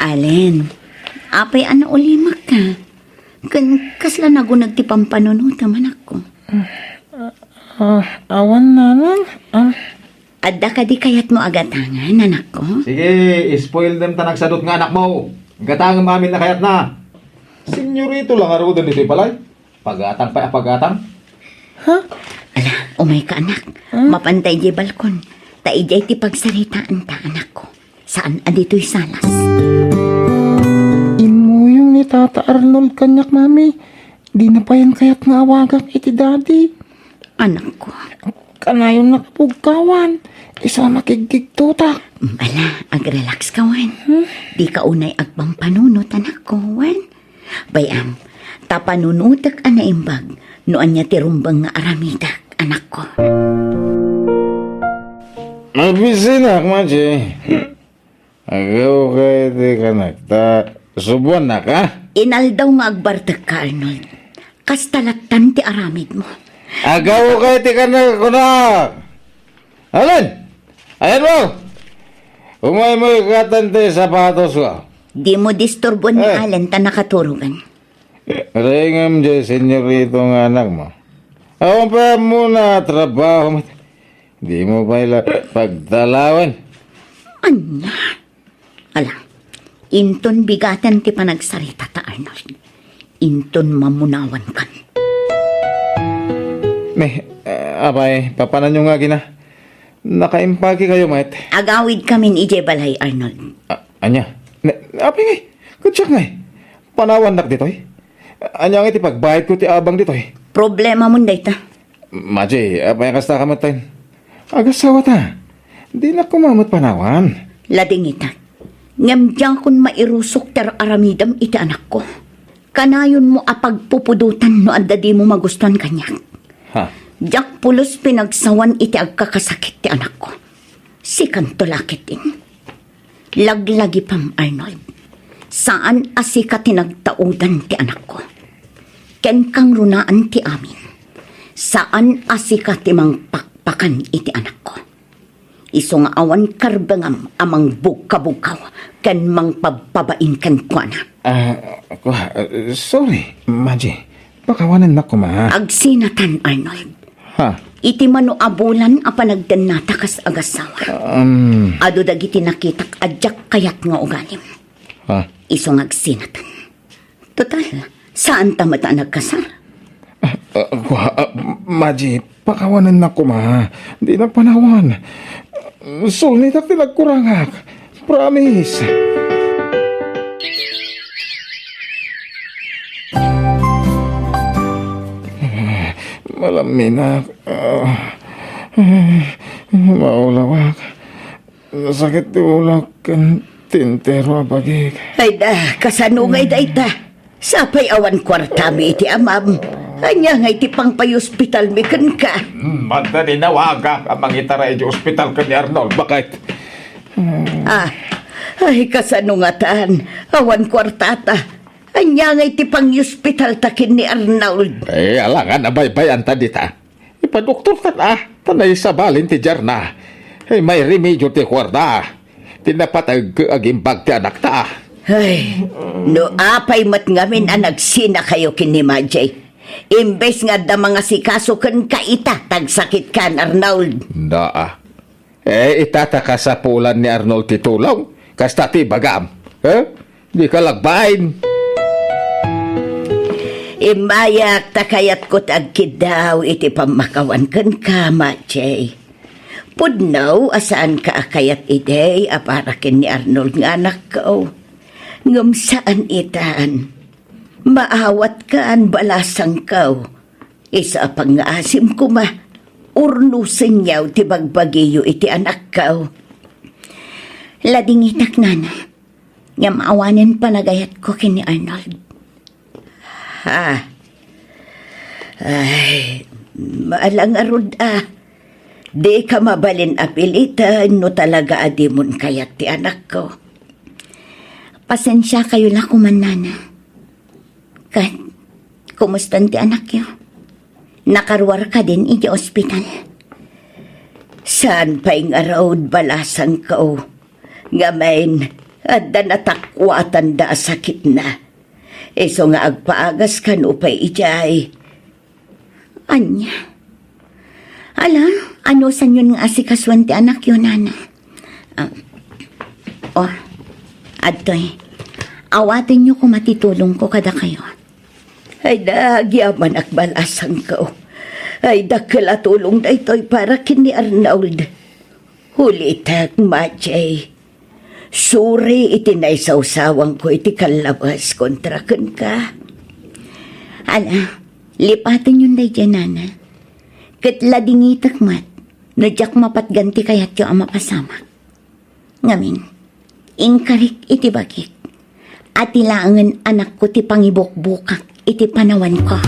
Allen, apay a naulimakka? Ken kasla nagunag ti pampanunotam, anakko? Ah, awan, nanang. Ah. Adda kadi kayatmo a gatangan, anakko? Sige, spoil dem ta nagsadut nga anakmo. Gatangem amin a kayatna. Senyorito la ngaruden ditoy balay. Pagatang pay a pagatang. Ha? Ala, umayka, anak. Hmm? Mapanta idiay balkon. Ta idiay ti pagsaritaanta, anakko. Saan a ditoy salas. Immuyong ni Tata Arnold kaniak, Mami. Dina payen kayat nga awagak iti Daddy. Anakko. Kanayon nakapugkawan. Isu a makigkigtotak. Ala, agrelax ka, wen. Hmm? Dika unay agpampanunot, anakko, wen. Bay-am, ta panunotek a naimbag no ania ti rumbeng nga aramidek, anakko. Mabisinak, Maji. Agaw kay ti kanak, ta subuannak, a? Inaldaw nga agbartekka, Arnold. Kasta lattan ti aramidmo. Agaw kay ti kanak, kunak. Allen! Ayan mo! Umaymo ikatan ti sapatosko. Dimo disturbon ni Allen ta nakaturogan. Rengem diay senyorito nga anakmo. Awan pay ammona a trabaho met. Dimo pay la pagdalawen. Ania? Ala, inton bigaten ti panagsarita ta, Arnold. Inton mamunawankan. Ne, eh, apay, papananyo nga agina? Nakaimpagi kayo met. Agawidkamin idiay balay, Arnold. A-, ania? Ne, apay ngay? Kadiak ngay? Panawannak ditoy? Ania ngay ti pagbayadko ti abang ditoy? Problemamon dayta. Maji, apay a kasta ka met, ten? Agasawata. Dinak koma met panawan. Ladingitak. Ngem diakon mairusok ti ar-aramidem iti anakko. Kanayonmo a pagpupudotan no adda dimo magustuan kaniak. Ha? Diak pulos pinagsawan iti agkakasakit ti anakko. Sikanto la ketdin. Laglagipem, Arnold. Saan a sika ti nagtaudan ti anakko. Kenka ngaruden ti amin. Saan a sika ti mangpakpakan iti anakko. Isu nga awan karbengam a mangbugkabugkaw ken mangpabpabain kenkuana. Ah, kua-, ah, sorry, Maji. Pakawanennak koma. Agsinatan, Arnold. Ha? Iti mano a bulan a panagdennata kas agassawa. Um. Adu dagiti nakitak a diak kayat nga ugalim. Ha? Isu nga agsinatan. Total, saanta met a nagkasar. Ah, ah, kua-, ah, Maji, pakawanennak koma. Dinak panawan. Sulnitak ti nagkurangak. Promise. Malamminak. Ah, maulawak. Nasakit ti ulak ken ti entero a bagik. Ay da, kasano ngay dayta? Sapay awan kuartami iti amam. Ania ngay ti pangpayospitalmi kenka? Hmm, adda dinawagak a mangitara iti ospital ken ni Arnold. Bakit? Ah, ay, kasano ngatan? Awan kuartata. Ania ngay ti pangyospitalta ken ni Arnold? Eh, alangan a baybayanta dita. Ipadoktortan a, ta naisabalin ti diarna. Ay, mairemedio ti kuarta. Ti napateg agimbag ti anakta. Ay, no apay met ngamin a nagsinakayo ken ni Majay. Imbes nga adda mangasikaso kenka ita, ta agsakitkan, Arnold. Naa. Eh, ita ta kasapulan ni Arnold ti tulong. Kasta ti ibagam. Eh? Dika lagbain. Immayak ta kayatko ti agkiddaw iti pammakawan kenka, Majay. Pudno a saanka a kayat idi a para ken ni Arnold nga anakko. Ngem saan itan. Maawatkan, balasangko. Isu a pangngaasim koma, urnosenyo ti bagbagiyo iti anakko. Ladingitak, nana. Ngem awanen panagayatko ken ni Arnold. Ha? Ay, maalangarud a. Dika mabalin a piliten no talaga a dimon kayat ti anakko. Pasensiakayo la koma, nana. Ket, kumustan ti anakyo? Nakaruar kadin iti ospital? Saan pay ngarud, balasangko. Ngamin, adda natakuatanda a sakitna. Isu nga agpaagaskan upay idiay. Ania? Ala, anusanyon nga asikasuen ti anakyo, nana? Ah, oh, adtoy. Awatenyo koma ti tulongko kadakayo. Ay, nagyamanak, balasangko. Ay, dakkel a tulong daytoy para ken ni Arnold. Ulitek, Majay. Suri iti naisawsawanko iti kallabas kontra kenka. Ala, lipatenyon daydiay, nana. Ket ladingitek met no diak mapatgan ti kayatyo a mapasamak. Ngamin, inkarik iti bagik a ti laengen anakko ti pangibukbukak iti panawanko.